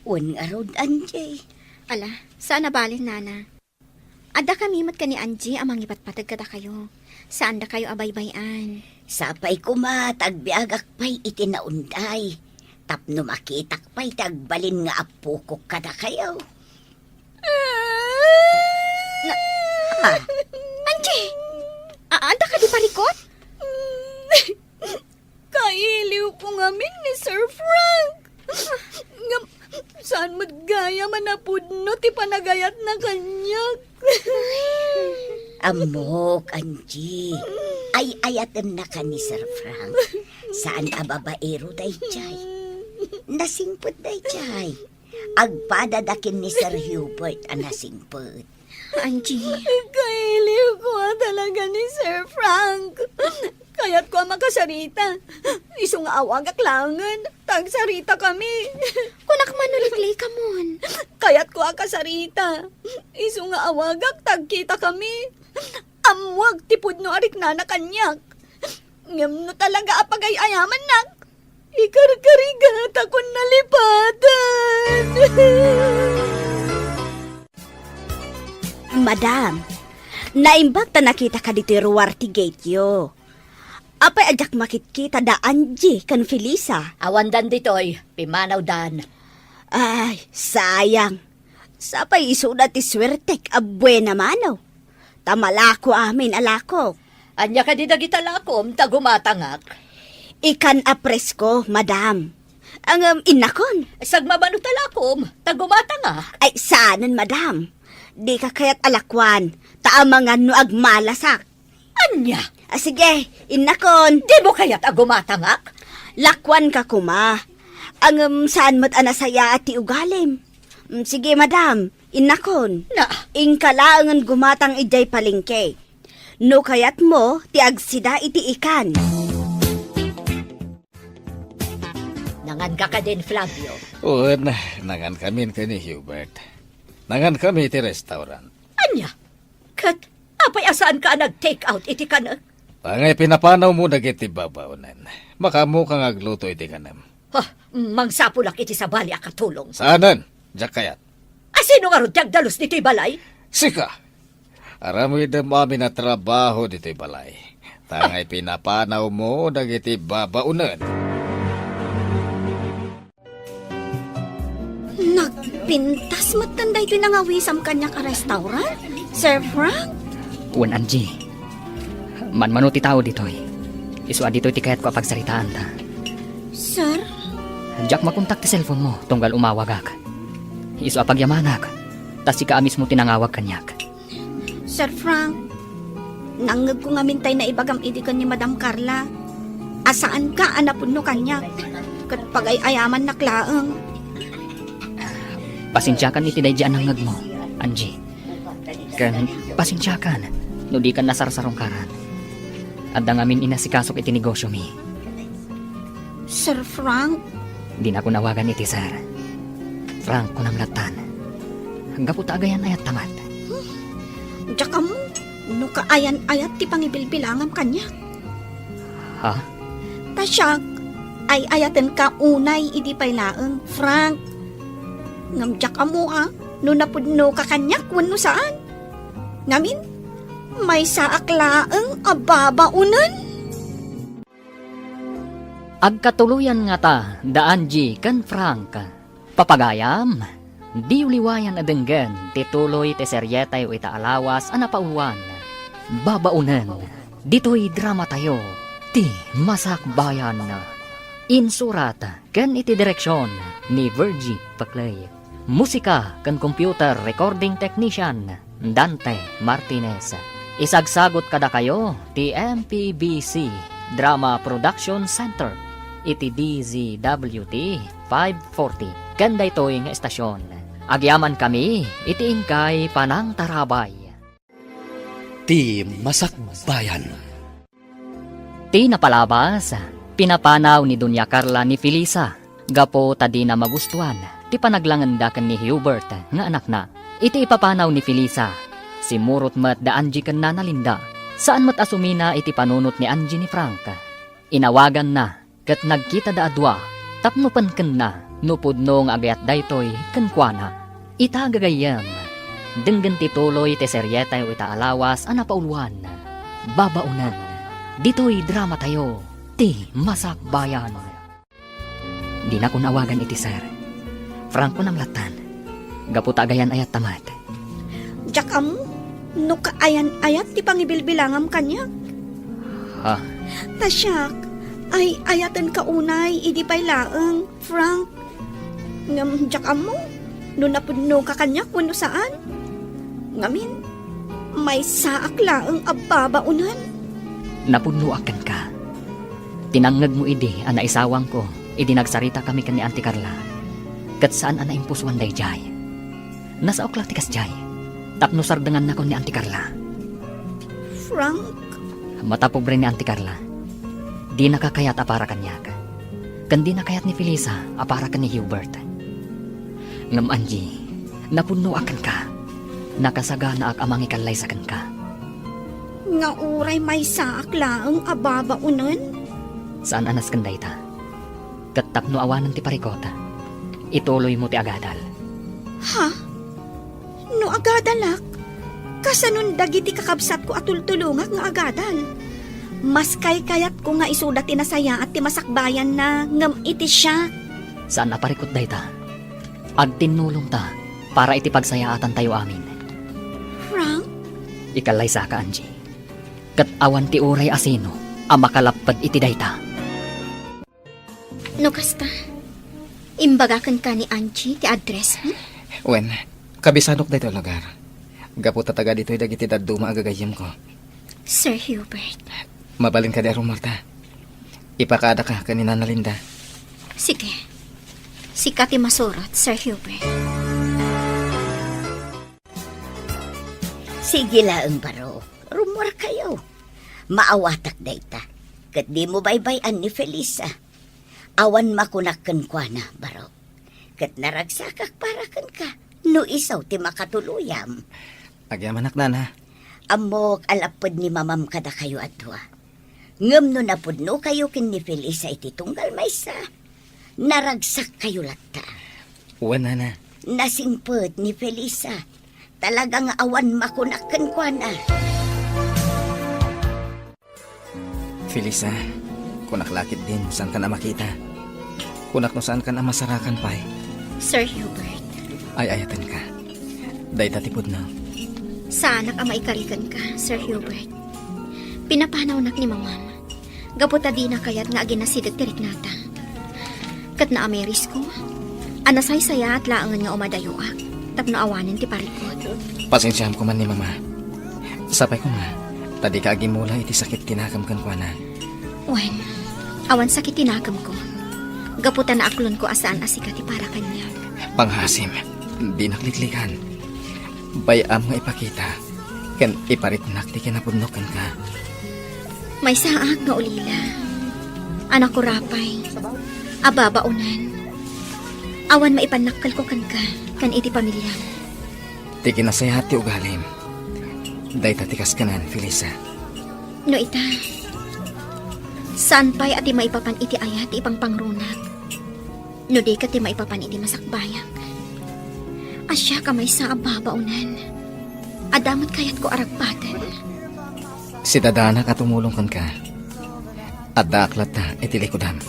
Wen ngarud, Angie. Ala, saan a bale, Nana. Adda kami met ken ni Angie a mangipatpateg kadakayo. Saandakayo a baybay-an. Sapay koma ta agbiagak pay iti naunday. Tapno makitak pay ti agbalin nga appokok kadakayo. Na, ah, Angie! A-, adda kadi parikut? Kailiwko ngamin ni Sir Frank. Ngem, saan met gayam a napudno ti panagayatna kaniak. Ammok, Angie. Ay-ayatennaka ni Sir Frank. Saan a babaero daydiay. Nasingpet daydiay. Agpadada ken ni Sir Hubert a nasingpet. Angie. Kailiwko a talaga ni Sir Frank. Kayatko a makasarita. Isu nga awagak laengen, ta agsaritakami. Kunak man no liklikamon. Kayatko a kasarita. Isu nga awagak, ta agkitakami. Ammoak ti pudno a riknana kaniak. Ngem no talaga a pagay-ayamannak, ikarkarigatakon nalipatan. Madam, naimbag ta nakitaka ditoy ruar ti gateyo. Apay a diak makitkita da Angie ken Felisa? Awandan ditoy, pimmanawdan. Ay, sayang. Sapay isuda ti suertek a buena mano. Ta malako amin a lakok. Ania kadi dagita lakom ta gumatangak? Ikan a presko, madam. Ngem innakon. Sagmamano ta lakom ta gumatangak. Ay, saanen, madam. Dika kayat a lakuan, ta amangan no agmalasak. Ania? Ah, sige, innakon. Dimo kayat a gumatangak? Lakuanka koma. Ngem saan met a nasayaat ti ugalim. Mm, sige, madam, innakon. Na? Inka laengen gumatang idiay palengke. No kayatmo ti agsida iti ikan. Nanganka kadin, Flavio? Wen, nangankamin ken ni Hubert. Nangankami iti restaurant. Ania? Ket apay a saanka a nag-take out iti kanek? Angay pinapanawmo dagiti babaonen. Makaammoka nga agluto iti kanem. Ha, mangsapulak iti sabali a katulong. Saanen, diak kayat. A sino ngarud ti agdalus ditoy balay? Sika! Aramidem amin a trabaho ditoy balay. Ta angay pinapanawmo dagiti babaonen. Nagpintas metten daytoy nangawisam kaniak a restaurant, Sir Frank? Wen, Angie. Manmano ti tao ditoy. Isu a ditoy ti kayatko a pagsaritaanta. Sir? Diak makontak ti cellphone mo tunggal umawagak. Isu a pagyamanak, ta sika a mismo ti nangawag kaniak. Sir Frank, nangngegko ngamin tay naibagam idi ken ni Madam Carla a saanka a napudno kaniak ket pagay-ayamannak laeng. Pasensiakan iti daydi a nangngegmo, Angie. Ken pasensiakan no dikan nasarsarungkaran. Adda ngamin inasikasok iti negosyomi. Sir Frank? Dinakon awagan iti sir. Frank, kunam lattan. Gapu ta agayan-ayatta met. Hmm. Diak ammo no kaayan-ayat ti pangibilbilangam kaniak. Ha? Ta siak, ay-ayatenka unay idi pay laeng, Frank. Ngem diak ammo a no napudnoka kaniak wenno saan. Ngamin, maysaak laeng a babaonen. Agkatuloyan ngata da Angie ken Frank. Papagayam, diyo liwayan a denggen ti tuloy ti serietayo ita a lawas a napauluan, Babaonen, ditoy dramatayo, Ti Masakbayan. Insurat ken iti direksion ni Virgie Paclay. Musika ken computer recording technician, Dante Martinez. Isagsagut kadakayo ti M P B C Drama Production Center iti D Z W T five forty ken daytoy nga estasion. Agyamankami iti inkay panangtarabay. Ti Masakbayan. Ti napalabas, pinapanaw ni Doña Carla ni Felisa gapu ta dina magustuan ti panaglangenda ken ni Hubert nga anakna. Iti ipapanaw ni Felisa, simmurot met da Angie ken Nana Linda. Saan met a sumina iti panunot ni Angie ni Frank. Inawaganna ket nagkitada a dua tapno penkenna no pudno nga agayat daytoy kenkuana. Ita gagayyem, denggen ti tuloy ti serietayo ita a lawas a napauluan, Babaonen, ditoy dramatayo, Ti Masakbayan. Dinakon awagan iti sir. Frank, kunam lattan. Gapu ta agayan-ayatta met. Diak ammo no kaayan-ayat ti pangibilbilangam kaniak. Ha? Ta siak, ay-ayatenka unay idi pay laeng, Frank. Ngem diak ammo no napudnoka kaniak wenno saan. Ngamin, maysaak laeng a babaonen. Napudnoak kenka. Tinangngegmo idi a naisawangko idi nagsaritakami ken ni Auntie Carla. Ket saan a naimpusuan daydiay. Nasaok la ti kasdiay, tapno sardengannakon ni Auntie Carla. Frank? Matapobre ni Auntie Carla. Dinaka kayat a para kaniak. Ken dina kayat ni Felisa a para ken ni Hubert. Ngem Angie, napudnoak kenka. Nakasaganaak a mangikallaysa kenka. Nga uray maysaak laeng a babaonen? Saan a nasken dayta. Ket tapno awanen ti parikut, ituloymo ti agadal. Ha? No agadalak, kasanon dagiti kakabsatko a tultulongak nga agadal? Mas kaykayatko nga isuda ti nasayaat ti masakbayanna ngem iti siak. Saan a parikut dayta. Agtinnulongta para iti pagsayaatantayo amin. Frank? Ikallaysaka, Angie. Ket awan ti uray a sino a makalapped iti dayta. No kasta, imbaga kenka ni Angie ti address, hmm? Wen, kabisanok daytoy a lugar. Gapu ta taga ditoy dagiti dadduma a gagayyemko. Sir Hubert. Mabalin kadi a rummuarta? Ipakaadaka ken ni Nana Linda. Sige. Sika ti masurot, Sir Hubert. Sige laeng, baro. Rummuarkayo. Maawatak dayta. Ket dimo baybay-an ni Felisa. Awan makunak kenkuana, baro. Ket naragsakak para kenka no isu ti makatuluyam. Agyamanak, Nana. Ammok a lapped ni Mamam kadakayo a dua. Ngem no napudnokayo ken ni Felisa iti tunggal maysa, naragsakkayo latta. Wen, Nana. Nasingpet ni Felisa. Talaga nga awan makunak kenkuana. Felisa, kunak la ketdin, saankan a makita. Kunak no saankan a masarakan pay. Sir Hubert. Ay-ayatenka. Dayta ti pudno. Saanak a maikari kenka, Sir Hubert. Pinapanawnak ni Mamam. Gapu ta dina kayat nga aginasideg ti riknata. Ket naamirisko a nasaysayaat laengen nga umadayoak tapno awanen ti parikut. Pasensiaam koma ni Mama. Sapay koma ta dika agimmula iti sakit ti nakem kenkuana. Wen, awan sakit ti nakemko. Gapu ta naaklonko a saan a sika ti para kaniak. Pangngaasim, dinak liklikan. Bay-am nga ipakita ken ipariknak ti kinapudnok kenka. Maysaak nga ulila a nakurapay a babaonan. Awan maipannakkelko kenka ken iti pamiliam. Ti kinasayaat ti ugalim, dayta ti kaskenan, Felisa. No ita, saan pay a ti maipapan iti ayat ti ipangpangrunak. No di ket ti maipapan iti masakbayak. A siak a maysa a babaonan. Adda met kayatko a ragpaten. Sidadanak a tumulong kenka. Addaak latta iti likudam.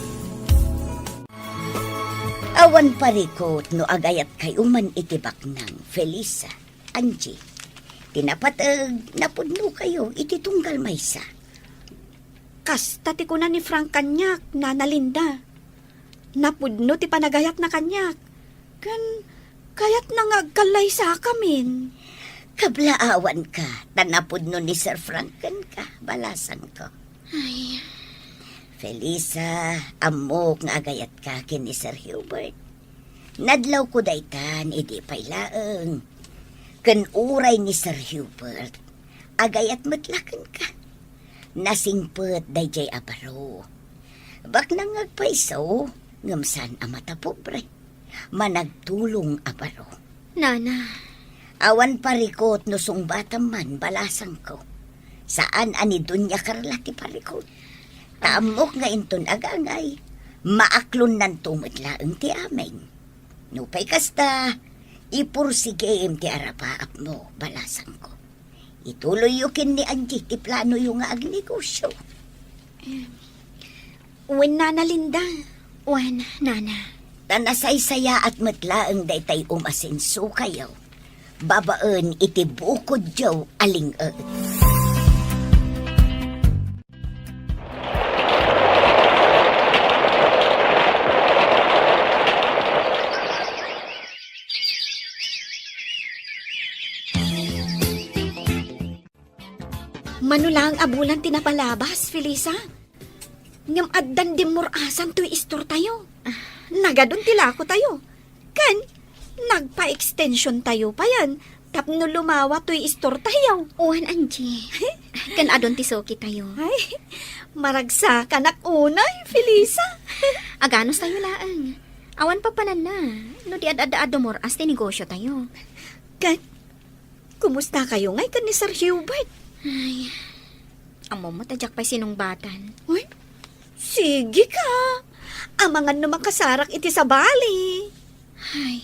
Awan parikut no agayatkayo man iti baknang, Felisa, Angie. Ti napateg, napudnokayo iti tunggal maysa. Kasta ti kuna ni Frank kaniak, Nana Linda. Napudno ti panagayatna kaniak. Ken kayatna nga agkallaysakamin. Kablaawanka, ta napudno ni Sir Frank kenka, balasangko. Ay. Felisa, ammok nga agayatka ken ni Sir Hubert. Nadlawko daytan idi pay laeng. Ken uray ni Sir Hubert, agayat met la kenka. Nasingpet daydiay a baro. Baknang nga agpayso, ngem saan a matapobre. Managtulong a baro. Nana. Awan parikut no sungbatam man, balasangko. Saan a ni Doña Carla ti parikut. Ta ammok nga inton agangay, maaklonnanto met laeng ti amin. Nupay kasta, ipursigim ti arapaapmo, balasangko. Ituloyyo ken ni Angie ti planoyo nga agnegosio. Em, wen, Nana Linda. Wen, Nana. Ta nasaysayaat met laeng daytay umasensokayo babaen iti bukodyo a ling-et. Mano laeng a bulan ti napalabas, Felisa. Ngem addan dimmur-asan toy istortayo. Ah. Nagadun ti lakotayo. Ken, nagpa-extensiontayo payen tapno lumawa toy istortayo. Wen, Angie. Ken adun ti sukitayo. Ay, maragsakanak unay, Felisa. Aganustayo laeng. Awan papananna, no di ad-adda a dumur-as ti negosiotayo. Ken, kumustakayo ngay ken ni Sir Hubert? Ay, ammom met a diak pay sinungbatan. Uy, sige ka. Amangan no makasarak iti sabali. Ay.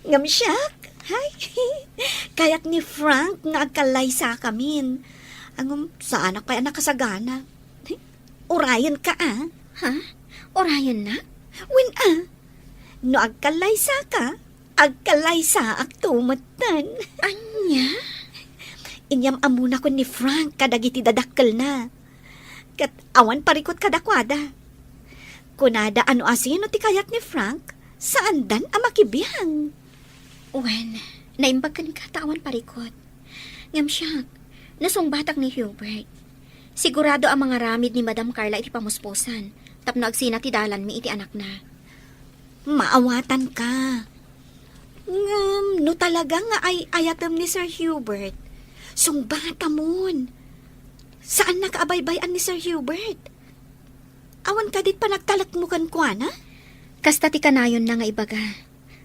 Ngem siak, ay, kayat ni Frank nga agkallaysakamin. Ngem saanak pay a nakasagana. Urayenka, a. Ha? Urayennak? Wen, a. No agkallaysaka, agkallaysaakto metten. Ania? Inyam-ammona ken ni Frank kadagiti dadakkelna. Ket awan parikut kadakuada. Kunada a no asino ti kayat ni Frank, saandan a makibiang. Wen, naimbag kenka ta awan parikut. Ngem siak, nasungbatak ni Hubert. Sigurado a mangaramid ni Madam Carla iti pamuspusan tapno agsina ti dalanmi iti anakna. Maawatanka. Ngem no talaga nga ay-ayatem ni Sir Hubert, sungbatamon. Saannaka a baybay-an ni Sir Hubert. Awan kadi panagtalekmo kenkuana? Kasta ti kanayonna nga ibaga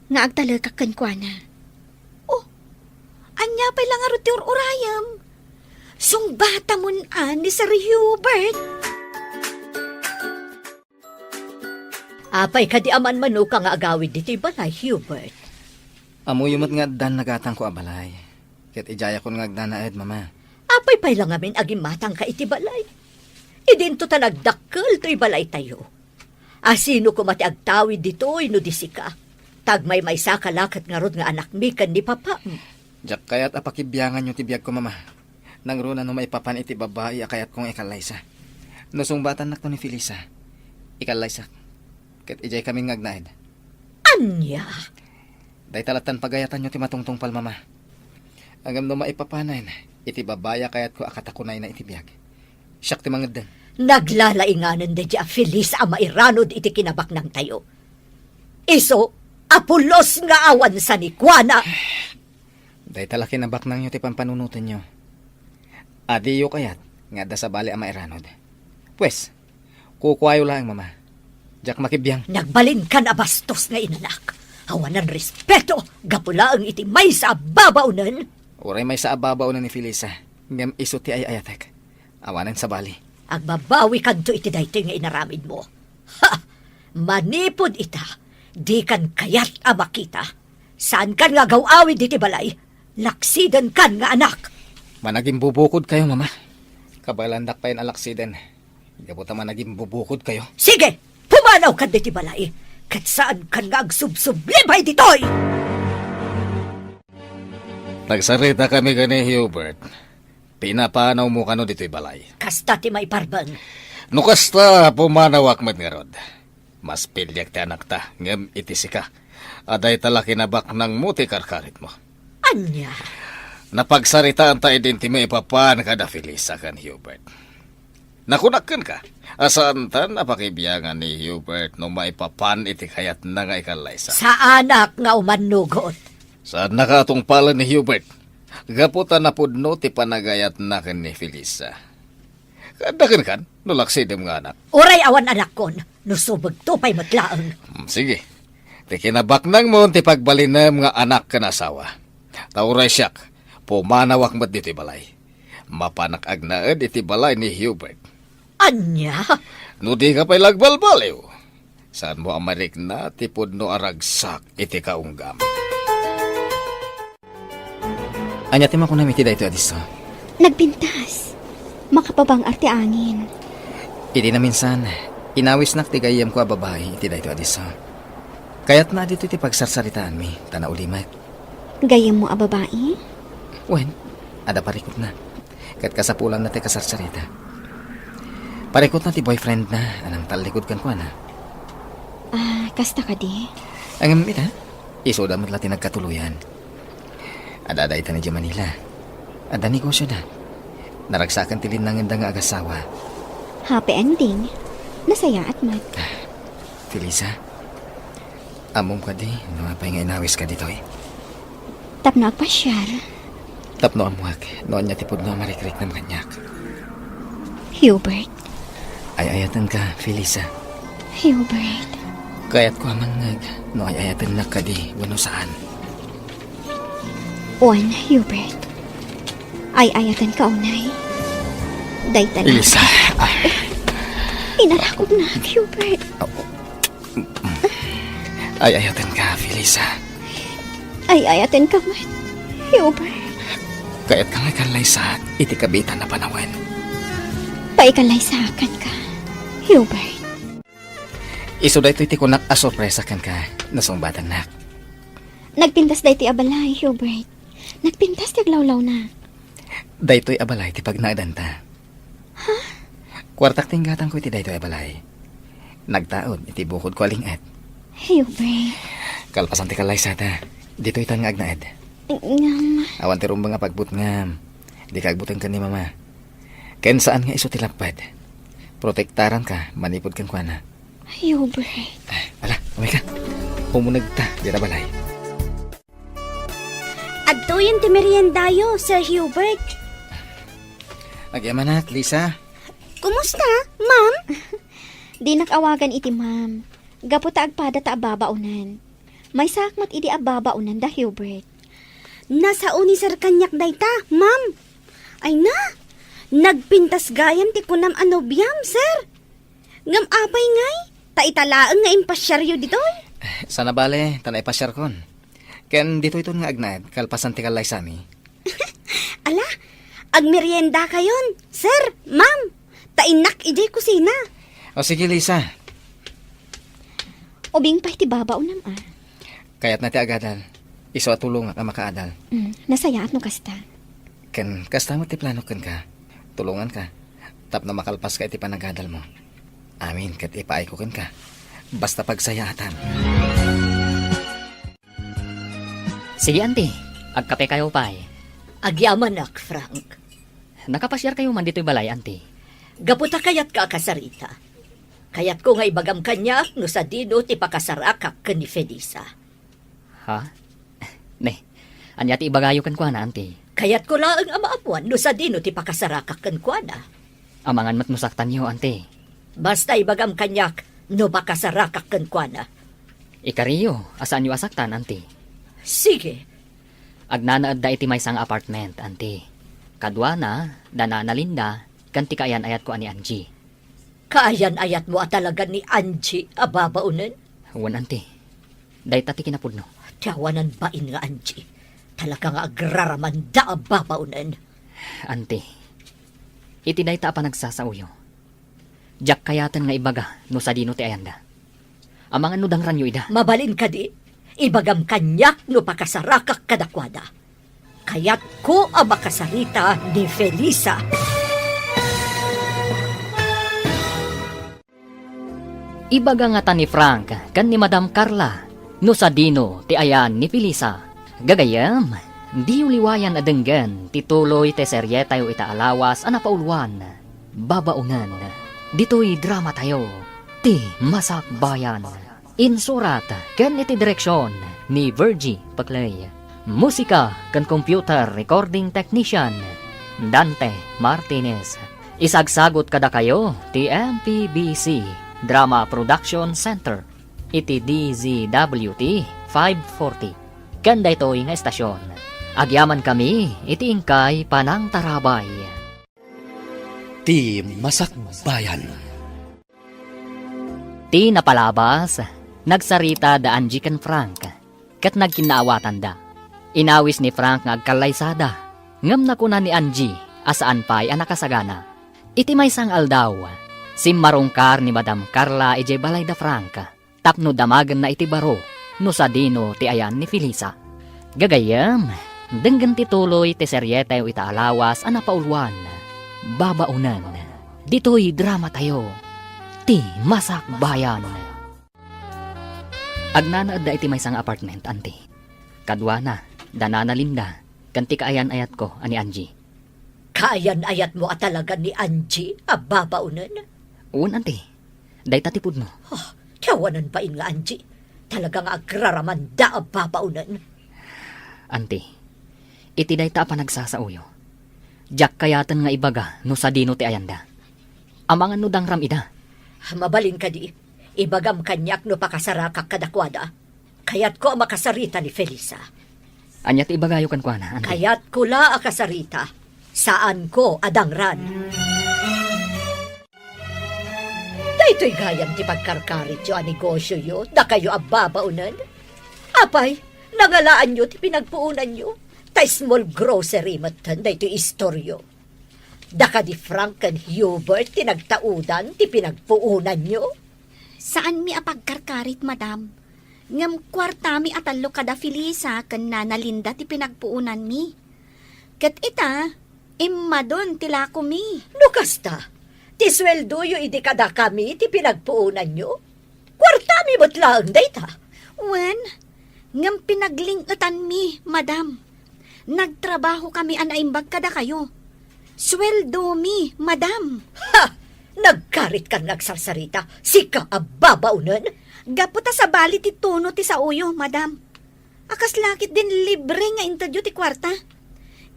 nga agtalekak kenkuana. Oh, ania pay la ngarud ti ur-urayem? Sungbatamon a ni Sir Hubert. Apay kadi a manmanoka nga agawid ditoy balay, Hubert? Ammoyo met nga addan nagatangko a balay. Ket idiayakon nga agnanaed, Mama. Apay pay la ngamin a gimmatangka iti balay? Idinto ta nagdakkel toy balaytayo. Asino koma ti agtawid ditoy no di sika? Ta agmaymaysaka la ket ngarud nga anakmi ken ni papam. Diak kayat a pakibianganyo ti biagko, Mama. Nangruna no maipapan iti babai a kayatko nga ikallaysa. No sungbatannakto ni Felisa, ikallaysak. Ket idiay kami nga agnaed. Ania? Dayta lattan pagayatanyo ti matungtungpal, Mama. Ngem no maipapanen iti babai a kayatko a katakunayna iti biag, siak ti mangeddeng. Naglalainganen daydi a Felis a mairanod iti kinabaknangtayo. Isu a pulos nga awan sanikuana. Dayta la kinabaknangyo ti pampanunotenyo. A diyo kayat nga adda sabali a mairanod. Pues, kukuayo laeng, Mama. Diak makibiang. Nagbalinkan a bastos nga inanak. Awanan respeto, gapu laeng iti maysa a babaonen. Uray maysa a babaonen ni Felisa, ngem isu ti ay-ayatek. Awanen sabali. Agbabawikanto iti daytoy nga inaramidmo. Ha! Manipud ita, dikan kayat a makita. Saankan nga agaw-awid iti balay. Laksidenkan nga anak. Managimbubukodkayo, Mama. Kabaelandak payen a laksiden. Gapu ta managimbubukodkayo. Sige! Pumanawka ditoy balay. ket saankan nga agsubsubli pay ditoy! Nagsaritakami ken ni Hubert. Pinapanawmo kano ditoy balay? Kasta ti maiparbeng. No kasta, pumanawak met ngarud. Mas piliek ti anakta, ngem iti sika, adda ita la kinabaknangmo ti karkaritmo. Ania? Napagsaritaanta idin ti maipapan kada Felisa ken Hubert. Nakunak kenka, a saantan a pakibiangan ni Hubert no maipapan iti kayatna nga ikallaysa. Saanak nga umannugot. Saannaka a tungpalen ni Hubert, gapu ta napudno ti panagayatna ken ni Felisa. Kaadda kenkan, no laksidem nga anak. Uray awan anakkon, no subegto pay met laeng. Hmm, sige. Ti kinabaknangmo ti pagbalinem nga anak ken asawa. Ta uray siak, pumanawak met ditoy balay. Mapanak agnaed iti balay ni Hubert. Ania? No dika pay la agbalbaliw, saanmo a marikna ti pudno a ragsak iti kaunggam. Ania ti makunam iti daytoy a disso? Nagpintas. Makapabang-ar ti angin. Idi naminsan, inawisnak ti gayyemko a babai iti daytoy a disso. Kayatna a ditoy ti pagsarsaritaanmi, ta naulimek. Gayyemmo a babai? Wen, adda parikutna. Ket kasapulanna ti kasarsarita. Parikutna ti boyfriendna a nangtallikud kenkuana. Ah, kasta kadi? Ngem ita, isuda met la ti nagkatuloyan. Adda dayta idiay Manila. Adda negosioda. Naragsakan ti linnangenda nga agasawa. Happy ending. Nasayaat met. Felisa, ammom kadi no apay nga inawiska ditoy? Tapno agpasiar. Tapno ammoak no ania ti pudno a marikriknam kaniak. Hubert. Ay-ayatenka, Felisa. Hubert. Kayatko a mangngeg no ay-ayatennak kadi wenno saan. Wen, Hubert. Ay-ayatenka unay. Dayta la. Felisa, ah. Inarakopnak, Hubert. Ay-ayatenka, Felisa. Ay-ayatenka met, Hubert. Kayatka nga ikallaysaak iti kabiitan a panawen. Paikallaysaak kenka, Hubert. Isu daytoy ti kunak a sorpresa kenka, nasungbatannak. Nagpintas daytoy a balay, Hubert. Nagpintas ti aglawlawna. Daytoy a balay ti pagnaedanta. Ha? Kuartak ti inggatangko iti daytoy a balay. Nagtaud iti bukodko a ling-et. Hubert. Kalpasan ti kallaysata, ditoytan nga agnaed. Ngem. Awan ti rumbeng a pagbutngam. Dika agbuteng ken ni Mama. Ken saan nga isu ti lapped. Protektaranka manipud kenkuana. Hubert. Ala, umayka. Umunegta dita balay. Adtoyen ti meriendayo, Sir Hubert. Agyamanak, Lisa. Kumusta, ma'am? Dinak awagan iti ma'am. Gapu ta agpada ta ababaonen. Maysaak met idi ababaonen da Hubert. Nasao ni Sir kaniak dayta, ma'am. Ay na, nagpintas gayam ti kunam a nobiam, Sir. Ngem apay ngay? Ta ita laeng nga impasiaryo ditoy? Sana bale, ta naipasiarkon. Ken ditoyton nga agnaed, kalpasan ti kallaysami. Ala, agmeriendakayon, sir, ma'am. Ta innak idiay kusina. O sige, Lisa. Ubing pay ti babaonam, a. Kayatna ti agadal. Isu a tulongak a makaadal. Mm, nasayaat no kasta. Ken kasta met ti planok kenka. Tulonganka tapno makalpaska iti panagadalmo. Amin ket ipaayko kenka. Basta pagsayaatan. Sige, Auntie. Agkapekayo pay. Agyamanak, Frank. Nakapasiarkayo man ditoy balay, Auntie? Gapu ta kayatka a kasarita. Kayatko nga ibagam kaniak no sadino ti pakasarakak ken ni Felisa. Ha? Ne, ania ti ibagayo kenkuana, Auntie? Kayatko laeng a maammuan no sadino ti pakasarakak kenkuana. Amangan met no saktanyo, Auntie. Basta ibagam kaniak no makasarakak kenkuana. Ikariyo a saanyo a saktan, Auntie. Sige. Agnanaedda iti maysa nga apartment, Auntie. Kaduana, da Nana Linda, ken ti kaayan-ayatko a ni Angie. Kaayan-ayatmo a talaga ni Angie a babaonen? Wen, Auntie. Dayta ti kinapudno. Ti awanan bain nga Angie. Talaga nga agraraman da a babaonen. Auntie, iti dayta a panagsasaoyo, diak kayaten nga ibaga no sadino ti ayanda. Amangan no dangranyo ida. Mabalin kadi, ibagam kaniak no pakasarakak kadakuada. Kayatko a makasarita ni Felisa. Ibaga ngata ni Frank ken ni Madam Carla no sadino ti ayan ni Felisa. Gagayyem, diyo liwayan a denggen ti tuloy ti serietayo ita a lawas a napauluan, Babaonen, ditoy dramatayo, Ti Masakbayan. Insurat ken iti direksion ni Virgie Paclay. Musika ken computer recording technician, Dante Martinez. Isagsagut kadakayo ti M P B C Drama Production Center iti D Z W T five forty. Ken daytoy nga estasion, agyamankami iti inkay panangtarabay. Ti Masakbayan. Ti napalabas, nagsarita da Angie ken Frank, ket nagkinnaawatanda. Inawis ni Frank nga agkallaysada, ngem nakuna ni Angie a saan pay a nakasagana. Iti maysa nga aldaw, simmarungkar ni Madam Carla idiay balay da Frank tapno damagenna iti baro no sadino ti ayan ni Felisa. Gagayyem, denggen ti tuloy ti serietayo ita a lawas a napauluan, Babaonen, ditoy dramatayo, Ti Masakbayan. Agnanaedda iti maysa nga apartment, Auntie. Kaduana, da Nana Linda, ken ti kaayan-ayatko a ni Angie. Kaayan-ayatmo a talaga ni Angie a babaonen? Wen, Auntie. Dayta ti pudno. Ah, ti awanan bain nga Angie. Talaga nga agraramanda a babaonen. Auntie, iti dayta a panagsasaoyo, diak kayaten nga ibaga no sadino ti ayanda. Amangan no dangram ida. Mabalin kadi, ibagam kaniak no pakasarakak kadakuada. Kayatko a makasarita ni Felisa. Ania ti ibagayo kenkuana, Auntie? Kayatko la a kasarita. Saanko a dangran. Daytoy gayam ti pagkarkarityo a negosioyo, dakayo a babaonen. Apay, nangalaanyo ti pinagpuonanyo. Ta small grocery metten daytoy istoryo. Da kadi Frank ken Hubert ti nagtaudan ti pinagpuonanyo? Saanmi a pagkarkarit, madam. Ngem kuartami a tallo kada Felisa ken Nana Linda ti pinagpuonanmi. Ket ita, immadon ti lakomi. No kasta, ti sueldoyo idi kadakami ti pinagpuonanyo? Kuartami met laeng dayta. Wen, ngem pinagling-etanmi, madam. Nagtrabahokami a naimbag kadakayo. Sueldomi, madam. Ha! Nagkaritkan nga agsarsarita, sika a babaonen? Gapu ta sabali ti tono ti saoyo, madam. A kas la ketdin libre nga intedyo ti kuarta.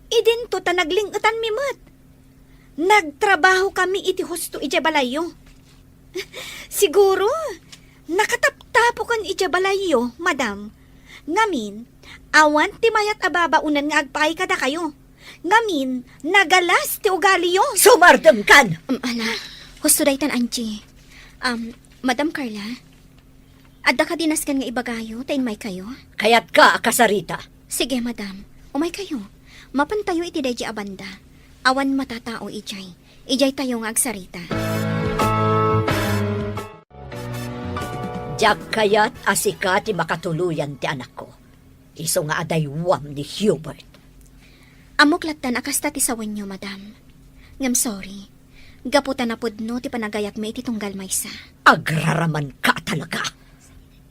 Idinto ta nagling-etanmi met. Nagtrabahokami iti husto idiay balayyo. Siguro, nakataptapokan idiay balayyo, madam. Ngamin, awan ti mayat a babaonen nga agpaay kadakayo. Ngamin, nagalas ti ugaliyo. Sumardengkan! Um, ala, husto daytan, Angie. Um, Madam Carla, adda kadi nasken nga ibagayo ta immaykayo? Kayatka a kasarita. Sige, madam. Umaykayo. Mapantayo iti daydi a banda. Awan matatao idiay. Idiaytayo nga agsarita. Diak kayat a sika ti makatuloyan ti anakko. Isu nga adaywam ni Hubert. Ammok lattan a kasta ti sawenyo, madam. Ngem sorry. Gapu ta napudno ti panagayatmi iti tunggal maysa. Agraramanka talaga.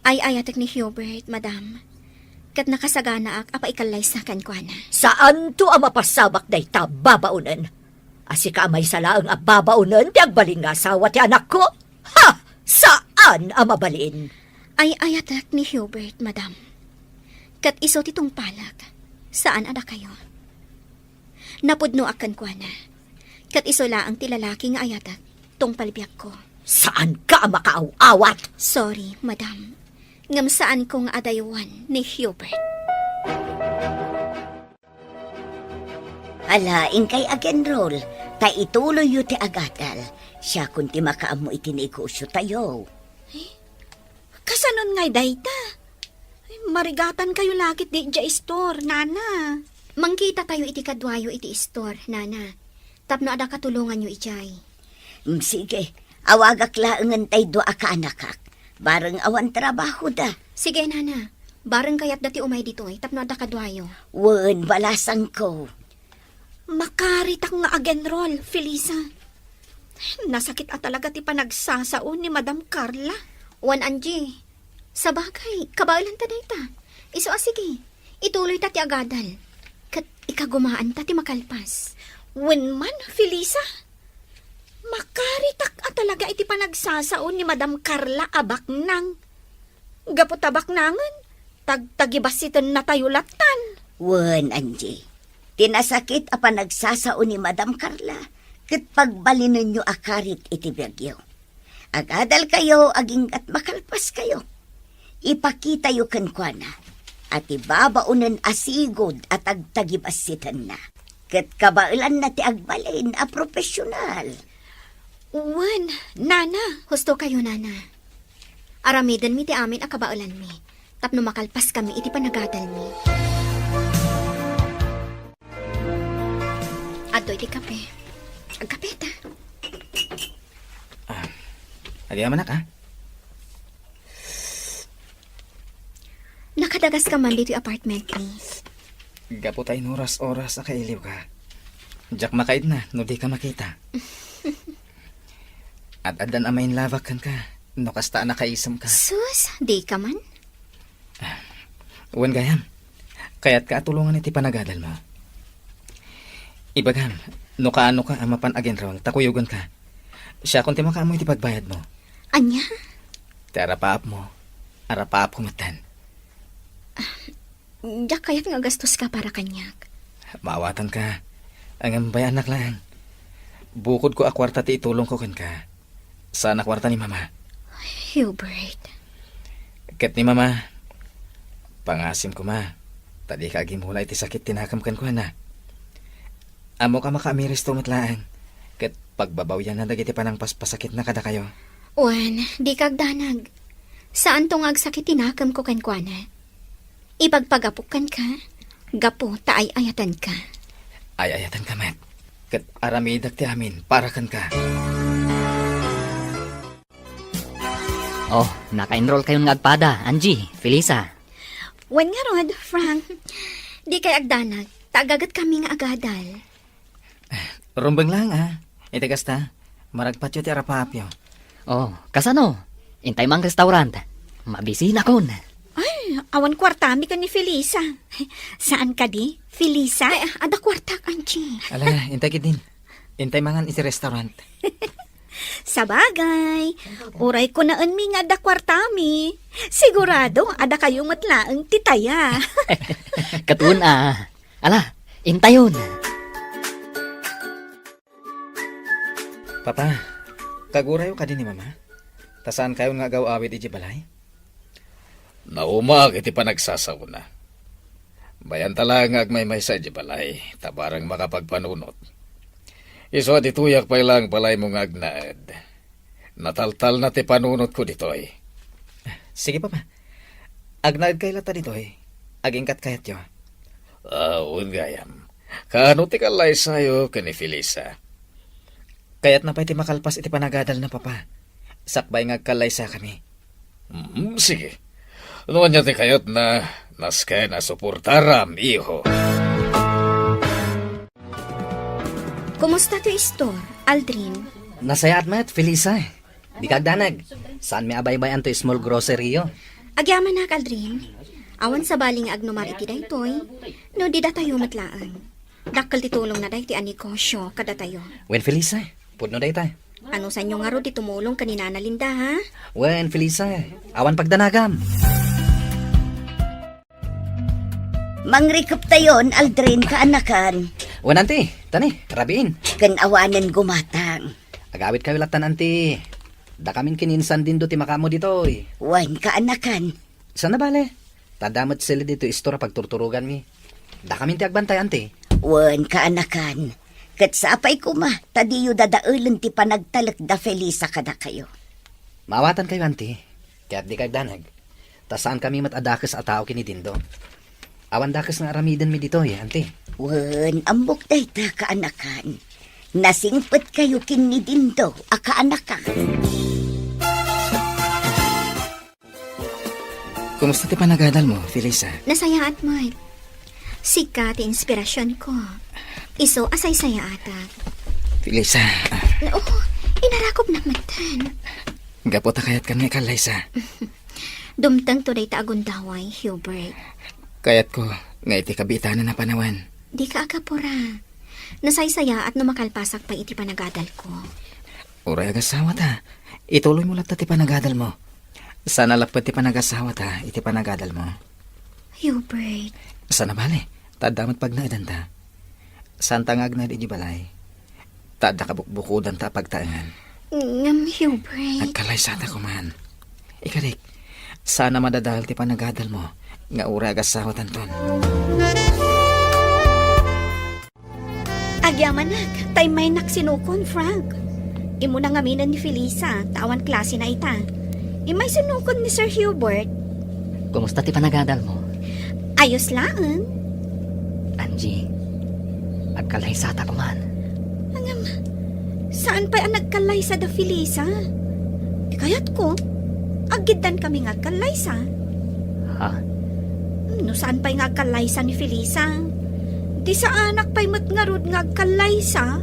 Ay-ayatek ni Hubert, madam. Ket nakasaganaak a paikallaysa kenkuana. Saanto a mapasamak dayta, babaonen. A sika a maysa laeng a babaonen ti agbalin nga asawa ti anakko? Ha! Saan a mabalin! Ay-ayatek ni Hubert, madam. Ket isu ti tungpalek, saan a dakayo. Napudnoak kenkuana. Ket isu laeng ti lalaki nga ayatek, tungpal biagko. Saanka a makaaw-awat! Sorry, madam. Ngem saanko nga adaywan ni Hubert. Ala, inkay ag-enroll, ta ituloyyo ti agatel. Siakon ti makaammo iti negosiotayo. Eh, kasanon ngay dayta? Ay, marigatankayo la ketdi idiay istor, nana. Mangkitatayo iti kaduayo iti istor, nana. Tapno adda katulonganyo idiay. Mm, sige, awagak laengen tay dua a kaanakak. Bareng awan trabahoda. Sige, Nana. Bareng kayatda ti umay ditoy tapno adda kaduayo. Wen, balasangko. Makaritak nga ag-enroll, Felisa. Nasakit a talaga ti panagsasao ni Madam Carla. Wen, Angie. Sabagay, kabaelanta dayta. Isu a sige, ituloyta ti agadal. Ket ikagumaanta ti makalpas. Wen man, Felisa. Makaritak a talaga iti panagsasao ni Madam Carla a baknang. Gapu ta baknangen, tagtagibassitennatayo lattan. Wen, Angie. Ti nasakit a panagsasao ni Madam Carla, ket pagbalinenyo a karit iti biagyo. Agadalkayo aginggat makalpaskayo. Ipakitayo kenkuana a ti babaonen a sigud a tagtagibassitenna. Ket kabaelanna ti agbalin a profesional. Wen, Nana. Husto kayo, Nana. Aramidenmi ti amin a kabaelanmi tapno makalpaskami iti panagadalmi. Adtoy ti kape. Agkapeta. Ah, agyamanak, ah. Nakadagaska man ditoy apartment mi. Gapu ta inuras-oras a kailiwka. Diak makaidna no dika makita. Ad-addan a mainlove-ak kenka no kasta a nakaisemka. Sus, dika man. Wen gayam, kayatka a tulongan iti panagadalmo. Ibagam, no kaanoka a mapan ag-enroll ta kuyoganka. Siakon ti makaammo iti pagbayadmo. Ania? Ti arapaapmo, arapaapko metten. Diak kayat nga agastoska para kaniak. Maawatanka. Ngem bay-annak laeng. Bukodko a kuarta ti itulongko kenka. Saan a kuarta ni Mama. Hubert. Ket ni Mama, pangasim koma, ta dika agimula iti sakit ti nakem kenkuana. Ammok a makaamiristo met laeng, ket pagbabawianna dagiti panangpaspasakitna kadakayo. Wen, dika agdanag. Saanto nga agsakit ti nakemko kenkuana. Ipagpagapok kenka, gapu ta ay-ayatenka. Ay-ayatenka met, ket aramidak ti amin para kenka. Oh, naka-enroll kayon nga agpada, Angie, Felisa. Wen ngarud, Frank. Dikay agdanag, ta agaget kami nga agadal. Rumbeng laeng, a. Iti kasta, maragpatyo ti arapaapyo. Oh, kasano? Intay man restaurant. Mabisinakon. Ay, awan kuartami ken ni Felisa. Saan kadi, Felisa? Ay, adda kuartak, Angie. Ala, intay ketdin. Intay mangan iti restaurant. Sabagay, uray kunaenmi nga adda kuartami. Sigurado, adda kayo met laeng ti taya. Ket wen a. Ala, intayon. Papa, kagurayo kadi ni Mama? Ta saan kayon nga agaw-awid idiay balay? Naumaak iti panagsasaona. Bayanta laeng nga agmaymaysa idiay balay, ta bareng makapagpanunot. Isu a ditoyak pay laeng balaymo nga agnaed. Nataltalna ti panunotko ditoy. Sige, Papa. Agnaedkay latta ditoy. Agingkat kayatyo. Ah, wen gayam. Kaano ti kallaysayo ken ni Felisa? Kayatna pay ti makalpas iti panagadalna, Papa. Sakbay nga agkallaysakami. Hmm, sige. No ania ti kayatna, nasken a suportaram, iho. Kumusta ti istor, Aldrin? Nasayaat met, Felisa. Dika agdanag. Saanmi a baybay-an toy small grocery-yo. Agyamanak, Aldrin. Awan sabali nga agnumar iti daytoy, no di datayo met laeng. Dakkel ti tulongna daytoy a negosyo kadatayo. Wen, Felisa, pudno dayta. Anusanyo ngarud ti tumulong ken ni Nana Linda, ha? Wen, Felisa, awan pagdanagam. Mangrikeptayon, Aldrin, kaanakan. Wen, anti, tani, rabiin. Ken awanen gumatang. Agawidkayo lattan, anti. Dakamin ken ni Insan Dindo ti makaammo ditoy. Wen, kaanakan. Saan a bale? Ta adda met sili ditoy istor a pagturturoganmi. Dakamin ti agbantay, anti. Wen, kaanakan. Ket sapay koma, ta diyo dadaelen ti panagtalek da Felisa kadakayo. Maawatankayo, anti. Ket dika agdanag. Ta saankami met a dakes a tao ken ni Dindo. Awan dakes nga aramidenmi ditoy, anti. Wen, ammok dayta, kaanakan. Nasingpetkayo ken ni Dindo a kaanakan. Kumusta ti panagadal mo, Felisa? Nasayaat met. Sika ti inspirasyon ko. Isu a saysayaatak. Felisa, ah. Oh, inarakop na metten. Gapu ta kayatkan nga ikkallaysa. Dumteng to dayta a gundaway, Hubert. Kayatko nga iti kabiitanan a panawen. Dika agapura. Nasaysayaat no makalpasak pay iti panagadal ko. Uray agasawata, ituloy mo latta ti panagadal mo. Saan a lapped ti panagasawata, ah, iti panagadal mo. Hubert. Saan a bale, ta adda met pagnaedanta. Saanta nga agnaed iti balay. Ta adda kabukbukodanta a pagtaengan. Ngem, Hubert. Agkallaysata koman. Ikarik, saan a madadael ti panagadal mo nga uray agasawatanton. Agyamanak, ta immaynak sinukon, Frank. Immuna ngaminen ni Felisa, ta awan klasena ita. Immay sinukon ni Sir Hubert. Kumusta ti panagadal mo? Ayos laeng. Angie, agkallaysata koman. Ngem, saan pay a nagkallaysa da Felisa? Ti kayatko, aggiddan kami nga agkallaysa. Ha? No saan pay nga agkallaysa ni Felisa? Di saanak pay met ngarud nga agkallaysa?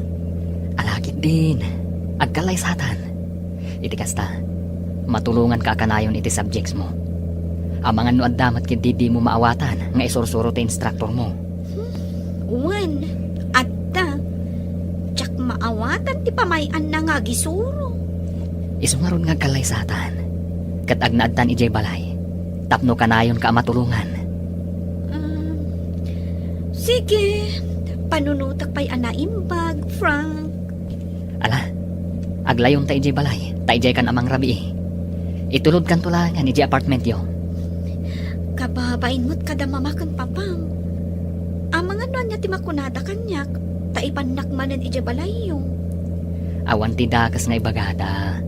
Alagid din. Agkallaysatan. Iti kasta, matulonganka a kanayon iti subjects mo. Amangan no adda met ketdi dimo maawatan nga isursuro ti instructor mo. Hmm, wen, adda. Diak maawatan ti pamay-anna nga agisuro. Isu ngarud nga agkallaysatan. Ket agnaedtan idiay balay. Tapno kanayonka a matulongan. Um, sige, panunotek pay a naimbag, Frank. Ala, aglayonta idiay balay, ta idiaykan a mangrabii. Itulodkanto laengen idiay apartmentyo. Kababain met kada mama ken papam. Amangan no ania ti makunada kaniak, ta ipannak manen idiay balayyo. Awan ti dakes nga ibagada.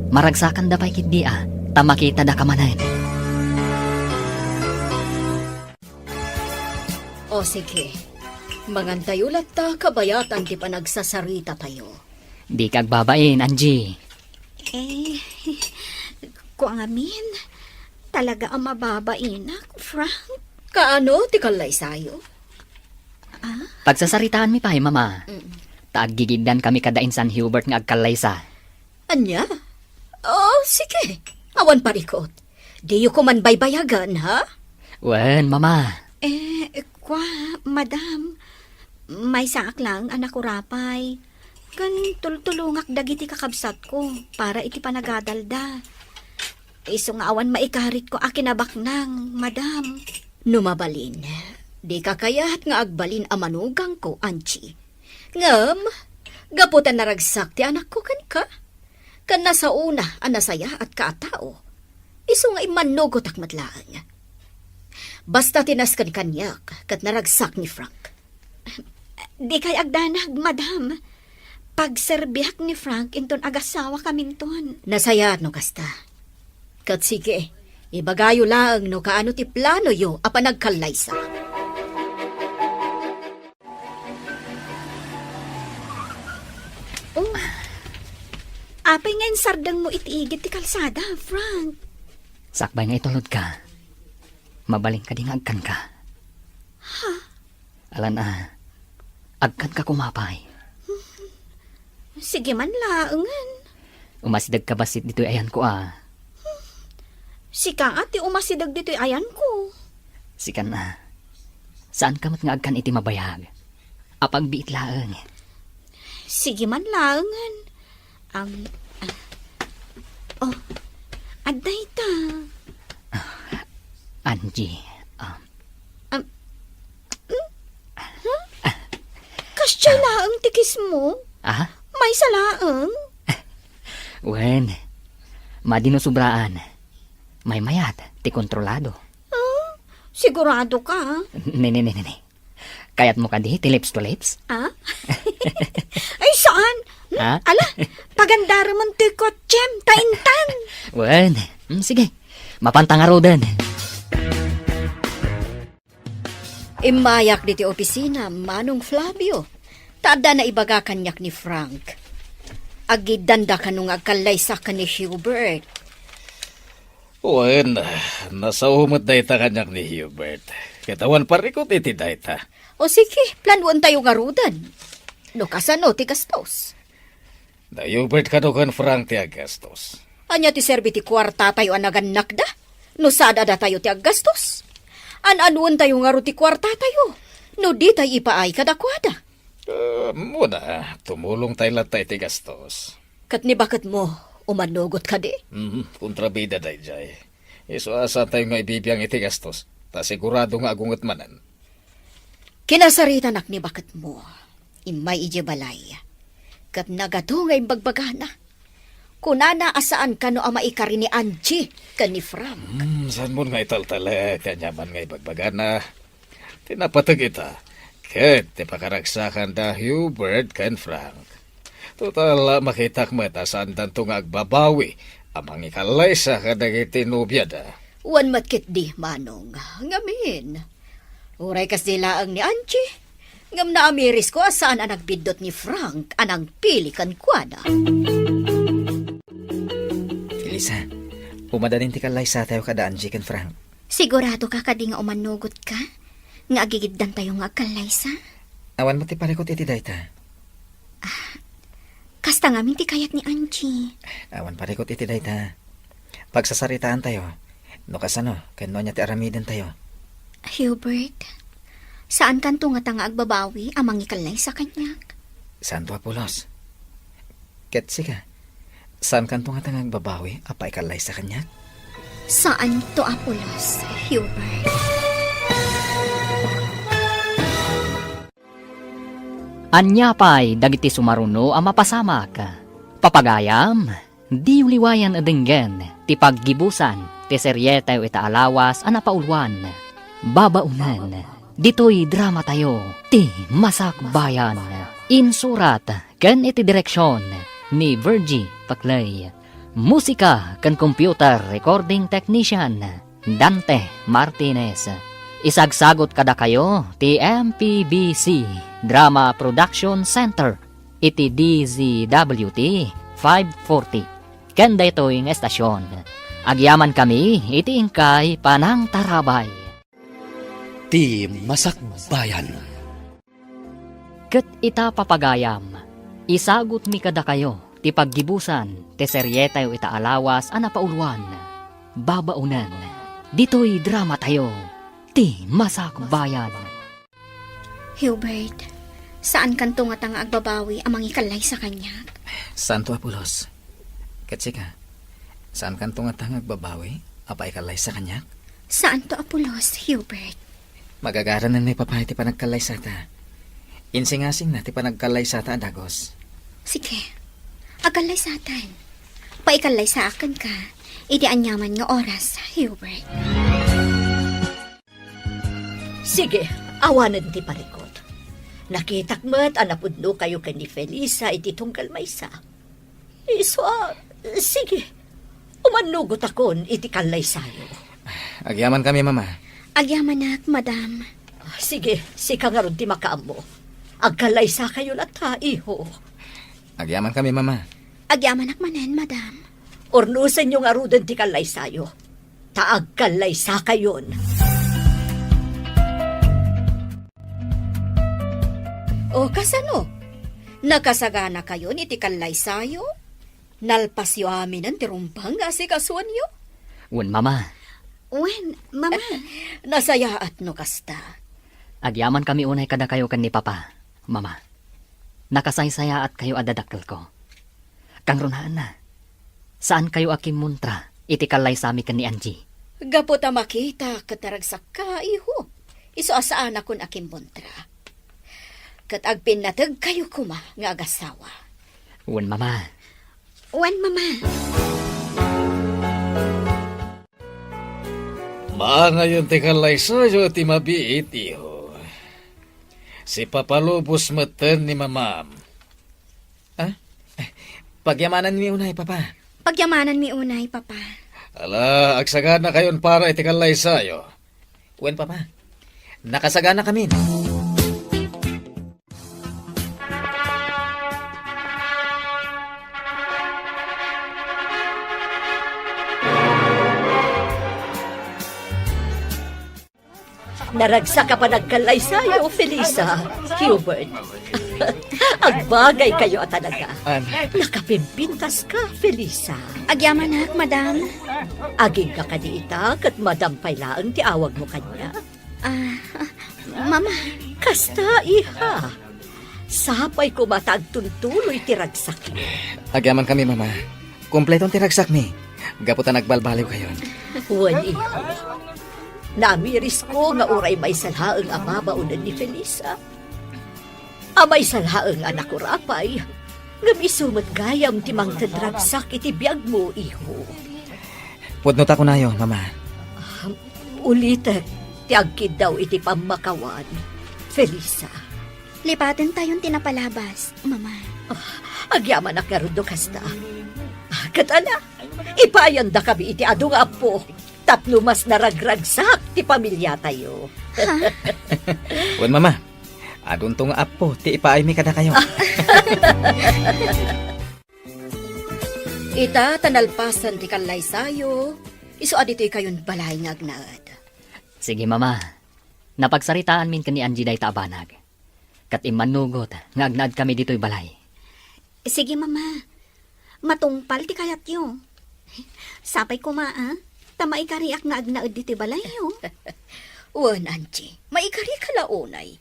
Maragsakanda pay ketdi a, ta makitada ka manen. O sige, mangantayo latta kabayatan ti panagsasarita tayo. Dika agbabain, Angie. Eh, kua ngamin, talaga a mababainak, Frank. Kaano ti kallaysayo? Ah? Pagsasaritaanmi pay, Mama. Mm. Ta aggigiddan kami kada insan Hubert nga agkallaysa. Ania? Oh, sige. Awan parikot. Diyo koman baybayagan, ha? Wen, Mama. Eh, kua, Madam. Maysaak laeng a nakurapay. Ken tultulongak dagiti kakabsatko para iti panagadalda. Isu nga awan maikaritko a kinabaknang, Madam. No mabalin, dika kayat nga agbalin a manugangko, Angie. Ngem, gapu ta naragsak ti anakko kenka, ken nasaona a nasayaatka a tao, isu nga immannugotak met laeng. Basta ti nasken kaniak ket naragsak ni Frank. Dikay agdanag, Madam. Pagserbiak ni Frank inton agasawakaminton. Nasayaat no kasta. Ket sige, ibagayo laeng no kaano ti planoyo a panagkallaysa. Oh. Apay nga insardengmo iti igid ti kalsada, Frank? Sakbay nga itulodka, mabalin kadi nga agkanka? Ha? Alan a, agkanka koma pay. Sige man laengen. Umasidegka bassit ditoy ayanko a. Sika a ti umasideg ditoy ayanko. Sikan a. Saanka met nga agkan iti mabayag. Apagbiit laeng. Sige man laengen. Ang, ah, oh, adda ita. Angie, um, Um, hmm? Huh? Kasdiay laeng ti kiss mo? Ah? Maysa laeng? Wen, madi no sobraan. Maymayat ti kontrolado. Hmm? Sigurado ka? Ne, ne, ne, ne, ne. Kayatmo kadi ti lips to lips? Ah? Ay, saan? Hmm? Ah? Ala, pagandaramon ti kotsem, ta intan. Wen, hmm, sige. Mapanta ngaruden. Immayak ditoy opisina, Manong Flavio. Ta adda naibaga kaniak ni Frank. Agiddanda kano nga agkallaysa ken ni Hubert. Wen, nasao met dayta kaniak ni Hubert. Ket awan parikut iti dayta. O sige, planuentayo ngaruden. No kasano ti gastos? Da Hubert kano ken Frank ti aggastos. Ania ti serbi ti kuartatayo a nagannakda? No sada datayo ti aggastos? An-anuentayo ngarud ti kuartatayo? No ditay ipaay kadakuada? Ah, muna, tumulongtay latta iti gastos. Ket ni baketmo, umanugot kadi? Hmm, kontrabida daydiay. Isu a saantayo nga ibibiang iti gastos, ta sigurado nga agunget manen. Kinasaritanak ni baketmo. Immay idiay balay. Ket nagato nga imbagbagana. Kunana a saan kano a maikari ni Angie ken ni Frank. Hmm, saanmon nga italtalek ti aniaman nga ibagbagana. Ti napateg ita, ket ti pakaragsakan da Hubert ken Frank. Total, makitak met a saandanto nga agbabawi a mangikallaysa kadagiti nobiada. Wen met ketdi, Manong. Ngamin, uray kasdi laeng ni Angie, ngem naamirisko a saan a nagbiddut ni Frank a nangpili kenkuana. Felisa, umadanin ti kallaysatayo kada Angie ken Frank. Sigurado ka kadi nga umanugot ka nga agigiddantayo nga agkallaysa? Awan met ti parikut iti dayta. Ah, kasta ngamin ti kayat ni Angie. Awan parikut iti dayta. Pagsasaritaantayo no kasano ken no ania ti aramidentayo. Hubert, saankanto ngata nga agbabawi a mangikallaysa kaniak? Saanto a pulos. Ket sika, saankanto ngata nga agbabawi a paikallaysa kaniak? Saanto a pulos, Hubert. Ania pay dagiti sumaruno a mapasamak? Papagayam, diyo liwayan a denggen ti paggibusan ti serietayo ita a lawas a napauluan, Babaonen. Ditoy dramatayo, Ti Masakbayan. Insurat ken iti direksion ni Virgie Paclay. Musika ken computer recording technician, Dante Martinez. Isagsagut kadakayo ti M P B C Drama Production Center iti D Z W T five forty. Ken daytoy nga estasion, agyamankami iti inkay panangtarabay. Ti Masakbayan. Ket ita, papagayam, isagutmi kadakayo ti paggibusan ti serietayo ita a lawas a napauluan, Babaonen. Ditoy dramatayo, Ti Masakbayan. Hubert, saankanto ngata nga agbabawi a mangikallaysa kaniak? Saanto a pulos. Ket sika, saankanto ngata nga agbabawi a paikallaysa kaniak? Saanto a pulos, Hubert. Magagaranenmi, Papa, iti panagkallaysata. Insingasingna ti panagkallaysata a dagus. Sige, agkallaysatan. Paikallaysaak kenka iti aniaman nga oras, Hubert. Sige, awanen ti parikut. Nakitak met a napudnokayo ken ni Felisa iti tunggal maysa. Isu a, sige, umannugotakon iti kallaysayo. Agyamankami, Mama. Agyamanak, Madam. Sige, sika ngarud ti makaammo. Agkallaysakayo latta, iho. Agyamankami, Mama. Agyamanak manen, Madam. Urnosenyo ngaruden ti kallaysayo, ta agkallaysakayon. O, kasano? Nakasaganakayon iti kallaysayo? Nalpasyo aminen ti rumbeng nga asikasuenyo? Wen, Mama. Wen, Mama. Nasayaat no kasta. Agyamankami unay kadakayo ken ni Papa, Mama. Nakasaysayaatkayo a dadakkelko. Kangrunaan na, saankayo a kimmuntra iti kallaysami ken ni Angie. Gapu ta makita ket naragsakka, iho, isu a saanakon a kimmuntra. Ket agpinnategkayo koma nga agasawa. Wen, Mama. Wen, Mama. Maangayon ti kallaysayo ti mabiit, iho. Sipapalubos metten ni Mamam. Ah? Pagyamananmi unay, Papa. Pagyamananmi unay, Papa. Ala, agsaganakayon para iti kallaysayo. Wen, Papa. Nakasaganakamin. Naragsak a panagkallaysayo, Felisa, Hubert. Agbagaykayo a talaga. An- Nakapimpintas ka, Felisa. Agyamanak, madam. Agingga kadi ita, ket madam pay laeng ti awagmo kaniak. Ah, mama. Kasta, iha. Sapay koma ta agtuntuloy ti ragsakyo. Agyamankami, mama. Kompleton ti ragsakmi. Gapu ta nagbalbaliwkayon. Wen, iho. Naamirisko nga uray maysa laeng a babaonen ni Felisa. A maysa laeng a nakurapay. Ngem isu met gayam ti mangted ragsak iti biagmo, iho. Pudno ta kunayo, mama. Ah, ulitek ti agkiddaw iti pammakawan, Felisa. Lipatentayon ti napalabas, mama. Ah, agyamanak ngarud no kasta. Ah, ket ala, ipaayandakami iti adu nga appo tapno mas naragragsak ti pamiliatayo. Ha? Wen, mama, adunto nga appo ti ipaaymi kadakayo. Ita ta nalpasen ti kallaysayo, isu a ditoykayon balay nga agnaed. Sige, mama. Napagsaritaanmin ken ni Angie dayta a banag. Ket immannugot nga agnaedkami ditoy balay. Sige, mama. Matungpal ti kayatyo. Sapay koma, a, ta maikariak nga agnaed ditoy balayyo. Wen, Angie, maikarika la unay.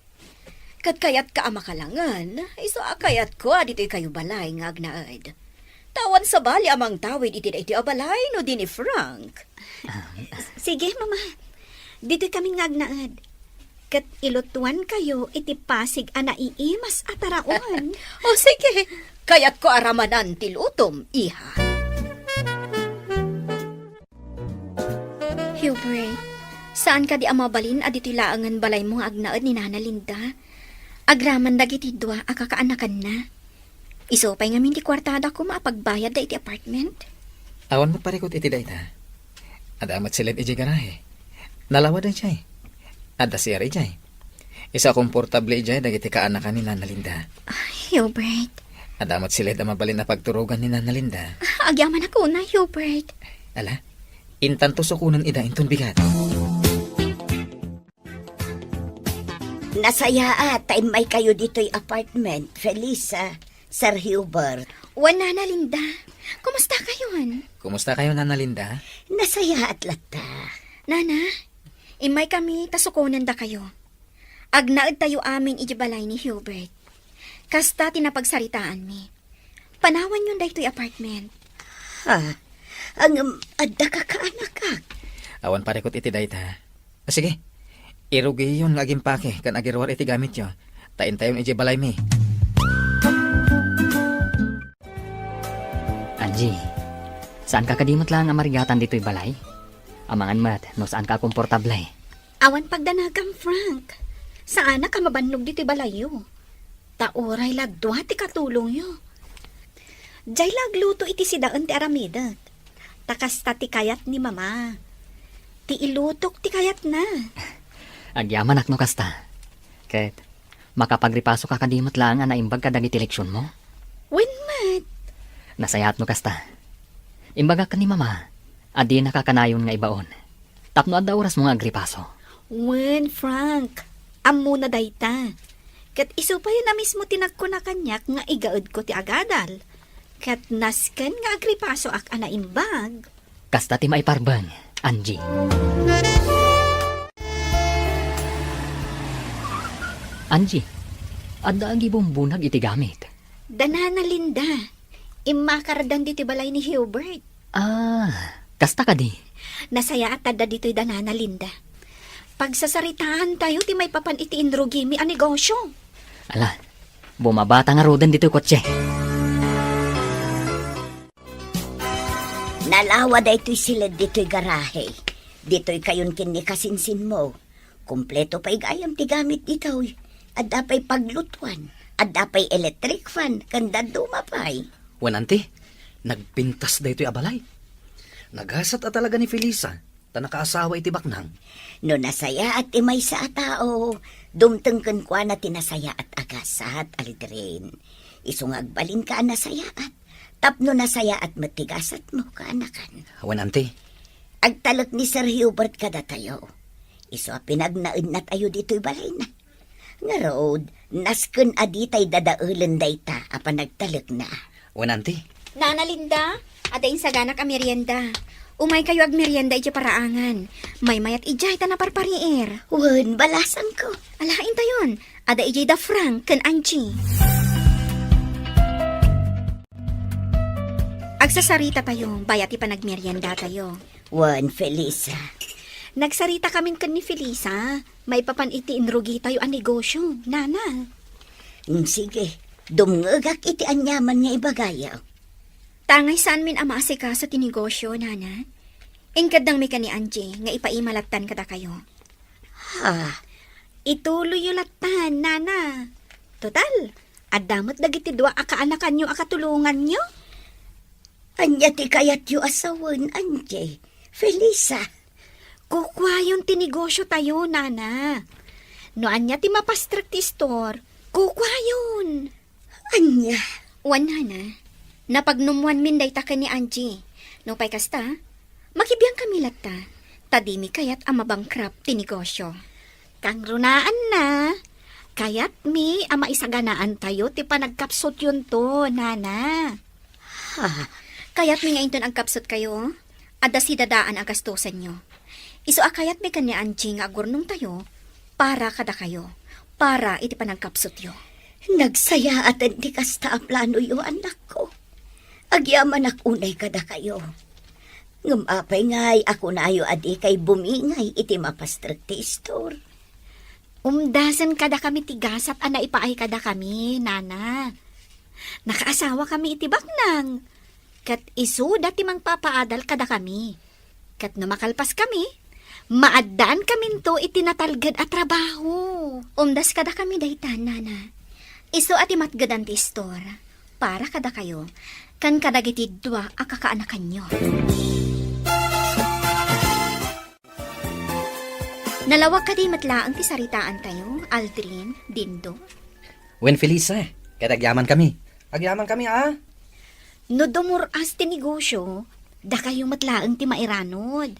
Ket kayatka a makalangen, isu a kayatko a ditoykayo balay nga agnaed. Ta awan sabali a mangtawid iti daytoy a balay no di ni Frank. Ah. Sige, mama. Ditoykami nga agnaed. Ket ilutuankayo iti pasig a naiimas a taraon. O, sige. Kayatko a ramanan ti lutom, iha. Hubert, saan kadi a mabalin a ditoy laengen balaymo nga agnaed ni Nana Linda? Agraman dagiti dua a kakaanakanna. Isu pay ngamin ti kuartada koma a pagbayadda iti apartment. Awan met parikut iti dayta. Adda met siled idiay garahe. Nalawa daydiay. Adda C R idiay. Isu a komportable idiay dagiti kaanakan ni Nana Linda. Ay, Hubert. Adda met siled a mabalin a pagturogan ni Nana Linda. Agyamanak unay, Hubert. Ala, intanto sukonen ida inton bigat. Nasayaat ta immaykayo ditoy apartment, Felisa, Sir Hubert. Wen, Nana Linda. Kumustakayon? Kumustakayo, Nana Linda? Nasayaat latta. Nana, immaykami ta sukonendakayo. Agnaedtayo amin idiay balay ni Hubert. Kasta ti napagsaritaanmi. Panawanyon daytoy apartment. Ha? Ngem adda kakaanakak? Awan parikut iti dayta. Sige, irugiyon nga agimpake ken agiruar iti gamityo, ta intayon idiay balaymi. Angie, saanka kadi met laeng a marigatan ditoy balay? Amangan met no saanka a komportable. Awan pagdanagam, Frank. Saanak a mabannog ditoy balayyo. Ta uray la dua ti katulongyo. Diay la agluto iti sidaen ti aramidek. Ta kasta ti kayat ni Mama. Ti ilutok ti kayatna. Agyamanak no kasta. Ket makapagripasoka kadi met laeng a naimbag kadagiti leksionmo? Wen met. Nasayaat no kasta. Imbagak ken ni Mama a dinaka kanayon nga ibaon tapno adda orasmo nga agripaso. Wen, Frank, ammona dayta. Ket isu pay a mismo ti nagkuna kaniak nga igaedko ti agadal. Ket nasken nga agripasoak a naimbag. Kasta ti maiparbeng, Angie. Angie, adda agibumbunag iti gamit. Da Nana Linda, immakardan ditoy balay ni Hubert. Ah, kasta kadi? Nasayaat adda ditoy da Nana Linda. Pagsasaritaantayo ti maipapan iti inrugimi a negosyo. Ala, bumabata ngaruden ditoy kotse. Nalawa daytoy siled ditoy garahe. Ditoykayon ken ni kasinsinmo. Kompleto pay gayam ti gamit ditoy. Adda pay paglutuan, adda pay electric fan, ken dadduma pay. Wen, Auntie, nagpintas daytoy a balay. Nagasat a talaga ni Felisa, ta nakaasawa iti baknang. No nasayaat ti maysa a tao, dumteng kenkuana ti nasayaat a gasat, Aldrin. Isu nga agbalinka a nasayaat, tapno nasayaat met ti gasatmo, kaanakan. Wen, Auntie. Agtalek ni Sir Hubert kadatayo. Isu a pinagnaednatayo ditoy balayna. Ngarud, nasken a ditay dadaelen dayta a panagtalekna. Wen, Auntie? Nana Linda, adda insaganak a merienda. Umaykayo agmerienda idiay paraangan. Maymayat idiay ta naparpariir. Wen, balasangko. Ala, intayon. Adda idiay da Frank ken Angie. Agsasaritatayo, bayat ti panagmeriendatayo. Wen, Felisa. Nagsaritakamin ken ni Felisa, maipapan iti inrugitayo a negosio, Nana. Mm, sige, dumngegak iti aniaman nga ibagayo. Tangay saanmin a maasikaso ti negosio, Nana. Inkeddengmi ken ni Angie nga ipaima lattan kadakayo. Ha? Ituloyyo lattan, Nana. Total, adda met dagiti dua a kaanakanyo a katulonganyo. Ania ti kayatyo a sawen, Angie? Felisa? Kukuayon ti negosyotayo, Nana. No ania ti mapastrek ti istor, kukuayon. Ania? Wen, Nana, napagnummoanmin dayta ken ni Angie. Nupay kasta, makibiangkami latta, ta dimi kayat a mabankrupt ti negosio. Kangrunaanna, kayatmi a maisaganaantayo ti panagkapsutyonto, Nana. Ha? Kayatmi nga inton agkapsutkayo, adda sidadaan a gastusenyo. Isu a kayatmi ken ni Angie nga agurnongtayo para kadakayo, para iti panagkapsutyo. Nagsayaaten ti kasta a planoyo, anakko. Agyamanak unay kadakayo. Ngem apay ngay a kunayo a dikay bumingay iti mapastrek ti istor? Umdasen kadakami ti gasat a naipaay kadakami, Nana. Nakaasawakami iti baknang, ket isuda ti mangpapaadal kadakami. Ket no makalpaskami, maaddaankaminto iti natalged a trabaho. Umdas kadakami dayta, Nana. Isu a ti matgedan ti istor para kadakayo ken kadagiti dua a kakaanakanyo. Nalawag kadi met laeng ti saritaantayo, Aldrin, Dindo? Wen, Felisa, ket agyamankami. Agyamankami, a? No dumur-as ti negosio, dakayo met laeng ti mairanod.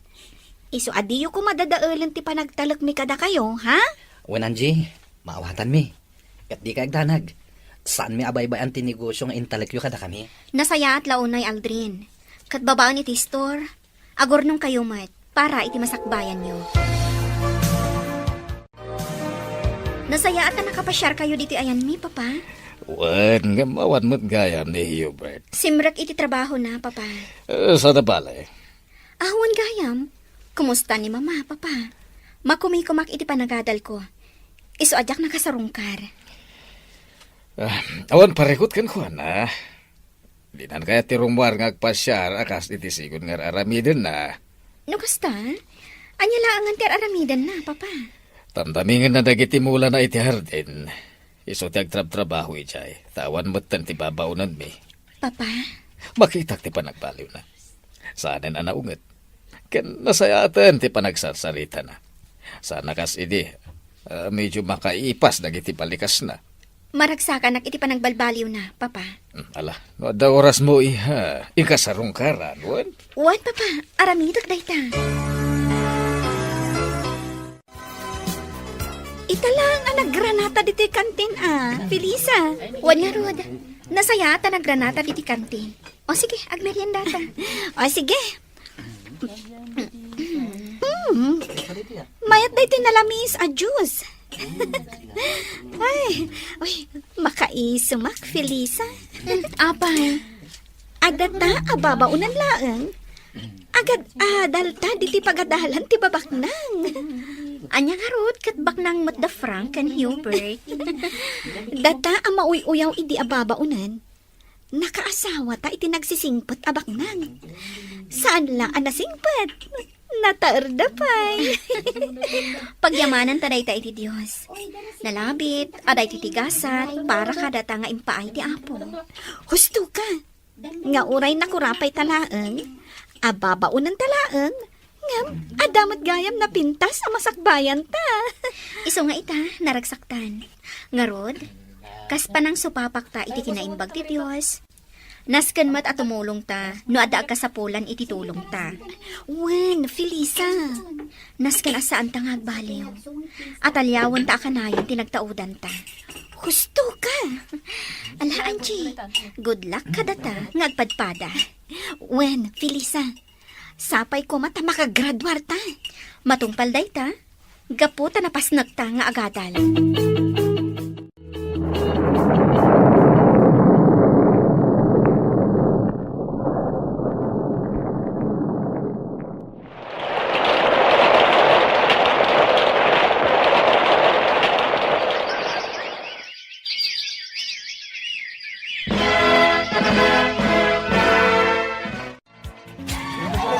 Isu a diyo koma dadaelen ti panagtalekmi kadakayo, ha? Wen, Angie, maawatanmi. Ket dikay agdanag. Saanmi a baybay-an ti negosio nga intalekyo kadakami. Nasayaat la unay, Aldrin. Ket babaen iti istor, agurnongkayo met para iti masakbayanyo. Nasayaat a nakapasiarkayo ditoy ayanmi, Papa. Wen, ngem awan met gayam ni Hubert. Simrek iti trabahona, Papa. Eh, saan a bale? Awan gayam. Kumusta ni Mama, Papa? Makumikomak iti panagadalko. Isu a diak nakasarungkar. Ah, awan parikut kenkuana. Dinan kayat ti rummuar nga agpasiar a kas iti sigun nga ar-aramidenna. No kasta, ania laengen ti ar-aramidenna, Papa? Tamtamingenna dagiti mulana iti hardin. Isu ti agtrabtrabaho idiay, ta awan metten ti babaonenmi. Papa? Makitak ti panagbaliwna. Saanen a naunget. Ken nasayaaten ti panagsarsaritayo. Saan a kas idi, ah, medyo makaipas dagiti balikasna. Maragsakanak iti panagbalbaliwna, Papa. Hmm, ala, no adda orasmo, iha, inka sarungkaran, wen? Wen, Papa, aramidek dayta. Ita laeng a naggranata ditoy kantin, a, Felisa. Wen ngarud, nasayaat a naggranata ditoy kantin. O sige, agmeriendata. O sige. Mm. Mayat daytoy nalamiis a juice. Ay, uy, makaisumak, Felisa. Mm, apay? Adda ta a babaonan laeng. Agad-adal ta ditoy pagadalan ti babaknang. Ania ngarud ket baknang met da Frank ken Hubert? Data a mauy-uyaw idi a babaonan. Nakaasawata iti nagsisingpet a baknang. Saan la a nasingpet? Nataerda pay. Pagyamananta dayta iti Dios. Nalabit a daytoy ti gasat para kadata nga impaay ti Apo. Husto ka. Nga uray nakurapay ta laeng, a babaonan ta laeng, ngem adda met gayam napintas a masakbayan ta. Isu nga ita, naragsaktan. Ngarud, kas panangsupapakta iti kinaimbag ti Dios, Nasken met a tumulongta no adda agkasapulan iti tulongta. Wen, Felisa, nasken a saanta nga agbaliw. Ataliawenta a kanayon ti nagtaudanta. Husto ka! Ala, Angie, good luck kadata nga agpadpada. Wen, Felisa, sapay koma ta makagraduarta. Matungpal dayta, gapu ta napasnekta nga agadal.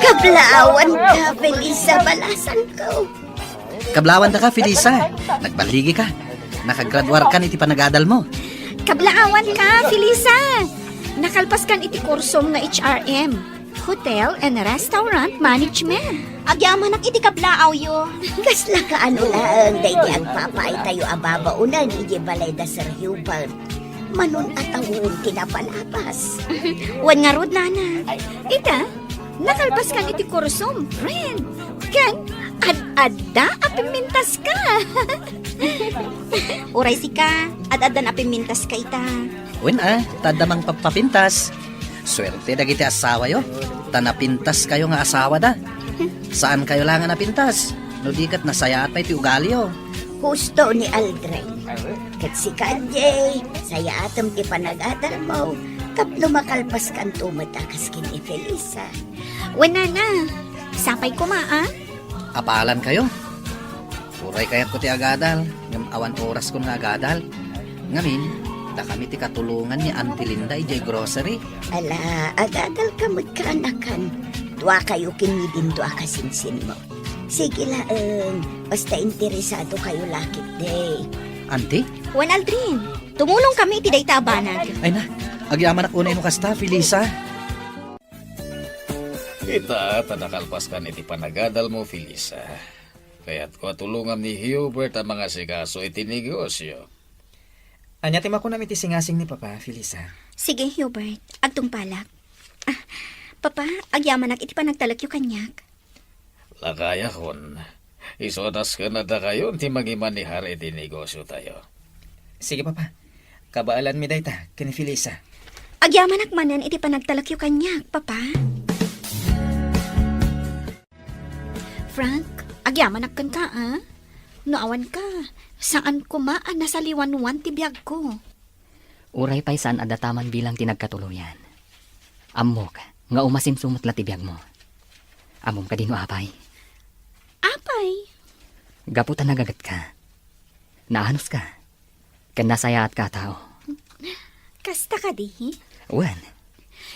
Kablaawanka, Felisa, balasangko. Kablaawanka, Felisa. Nagballigika. Nakagraduarkan iti panagadalmo. Kablaawanka, Felisa. Nakalpaskan iti kursom nga H R M, Hotel and Restaurant Management. Agyamanak iti kablaawyo. Kasla kaano laeng daydi agpapaaytayo a babaonen idiay balay da Sir Hubert. Manon a tawen ti napalabas. Wen ngarud, nana. Ita, nakalpaskan iti kursom, friend. Ken, ad-adda a pimmintaska. Uray sika, ad-addan a pimmintaska ita. Wen a, ta adda mangpapapintas. Suerte dagiti asawayo, ta napintaskayo nga asawada. Saankayo la nga napintas, no di ket nasayaat pay ti ugaliyo. Husto ni Aldrin. Ket sika, Jay, sayaatem ti panagadalmo tapno makalpaskanto met a kas ken ni Felisa. Wen, nana, sapay koma, a? Apalankayo. Uray kayatko ti agadal, ngem awan oraskon nga agadal. Ngamin, dakami ti katulongan ni Auntie Linda idiay grocery. Ala, agadalka met, kaanakan. Duakayo ken ni Dindo a kasinsinmo. Sige laeng, basta interesadokayo la ketdi. Auntie? Wen, Aldrin, tumulongkami iti dayta a banag. Ay na, agyamanak unay no kasta, Felisa. Ita, ta nakalpaskan iti panagadalmo, Felisa. Kayatko a tulongam ni Hubert a mangasikaso iti negosyo. Ania ti makunam iti singasing ni Papa, Felisa? Sige, Hubert. Agtungpalak. Ah, Papa, agyamanak iti panagtalekyo kaniak. Lakayakon, isu a nasken a dakayon ti mangimanehar iti negosyotayo. Sige, Papa. Kabaelanmi dayta ken ni Felisa. Agyamanak manen iti panagtalekyo kaniak, Papa. Frank, agyamanak kenka, a? No awanka, saan koma a nasaliwanwan ti biagko. Uray pay saan a dataman bilang ti nagkatuloyan. Ammok nga umasinso met la ti biagmo. Ammom kadi no apay? Apay? Gapu ta nagagetka. Naanuska. Ken nasayaatka a tao. Kasta kadi? Wen.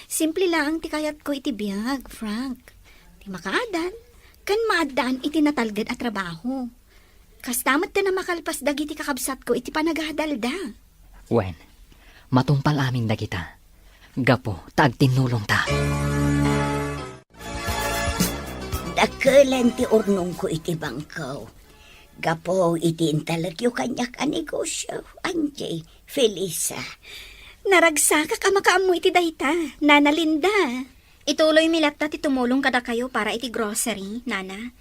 Simple laeng ti kayatko iti biag, Frank. Ti makaadal, ken maaddaan iti natalged a trabaho. Kasta met ti makalpas dagiti kakabsatko iti panagadalda. Wen, matungpal amin dagita, gapu ta agtinnulongta. Dakelen ti urnongko iti bangko. Gapu iti intalekyo kaniak a negosyo, Angie, Felisa. Naragsakak a makaammo iti dayta, Nana Linda. Ituloymi latta ti tumulong kadakayo para iti grocery, Nana.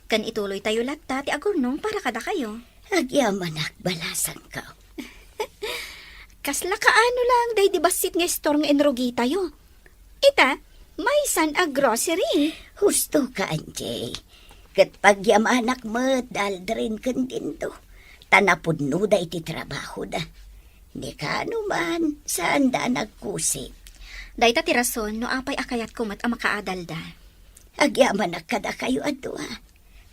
Ken ituloytayo latta ti agurnong para kadakayo. Agyamanak, balasangko. Kasla kaano lang daydi bassit nga istor nga inrugitayo. Ita, maysan a grocery. Husto ka, Angie. Ket pagyamanak met da Aldrin ken Dindo, ta napudnoda iti trabahoda. Ni kaano man, saanda a nagkusig. Dayta ti rason no apay a kayatko met a makaadalda. Agyamanak kadakayo a dua.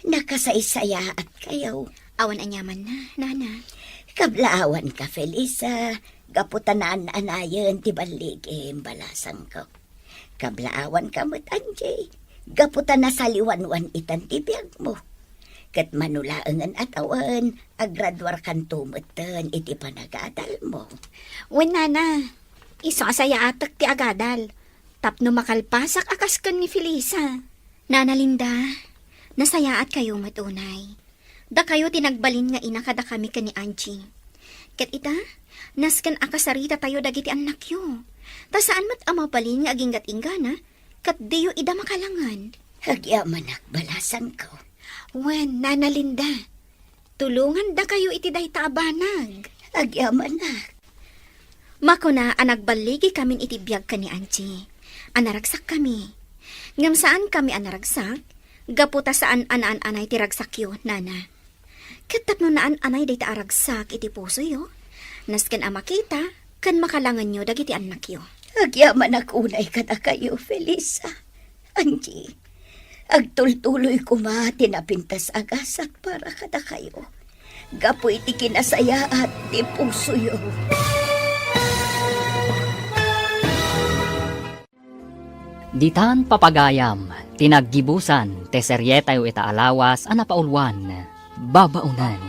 Nakasaysayaatkayo. Awan aniamanna, Nana. Kablaawanka, Felisa, gapu ta naan-anayen ti balligim, balasangko. Kablaawanka met, Angie, gapu ta nasaliwanwan itan ti biagmo. Ket mano laengen a tawen, agraduarkanto metten iti panagadalmo. Wen, Nana, isu a sayaatek ti agadal, tapno makalpasak a kas ken ni Felisa. Nana Linda, nasayaatkayo met unay. Dakayo ti nagbalin nga ina kadakami ken ni Angie. Ket ita, nasken a kasaritatayo dagiti annakyo. Ta saan met a mabalin nga aginggat-inggana, ket diyo ida makalangen. Agyamanak, balasangko. Wen, Nana Linda, tulongandakayo iti dayta a banag. Agyamanak. Makuna a nagballigikamin iti biag ken ni Angie, a naragsakkami. Ngem saankami a naragsak, gapu ta saan a naan-anay ti ragsakyo, Nana. Ket tapno naan-anay dayta a ragsak iti pusoyo, nasken a makita ken makalangenyo dagiti annakyo. Agyamanak unay kadakayo, Felisa. Angie, agtultuloy koma ti napintas a gasat para kadakayo, gapu iti kinasayaat ti pusoyo. Ditan papagayam ti naggibusan ti serietayo ita a lawas a napauluan, Babaonen.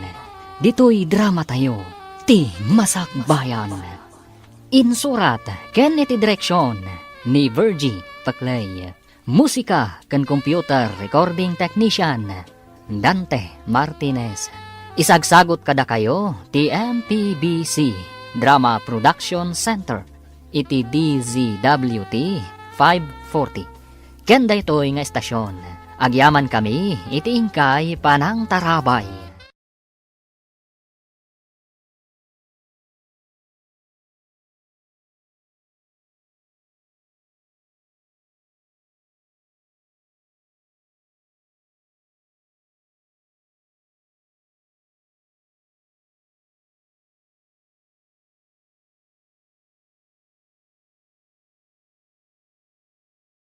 Ditoy dramatayo, ti Masakbayan. Insurat ken iti direksion ni Virgie Paclay. Musika ken computer recording technician, Dante Martinez. Isagsagut kadakayo ti M P B C Drama Production Center iti D Z W T five forty. Ken daytoy nga estasion, agyamankami iti inkay panangtarabay.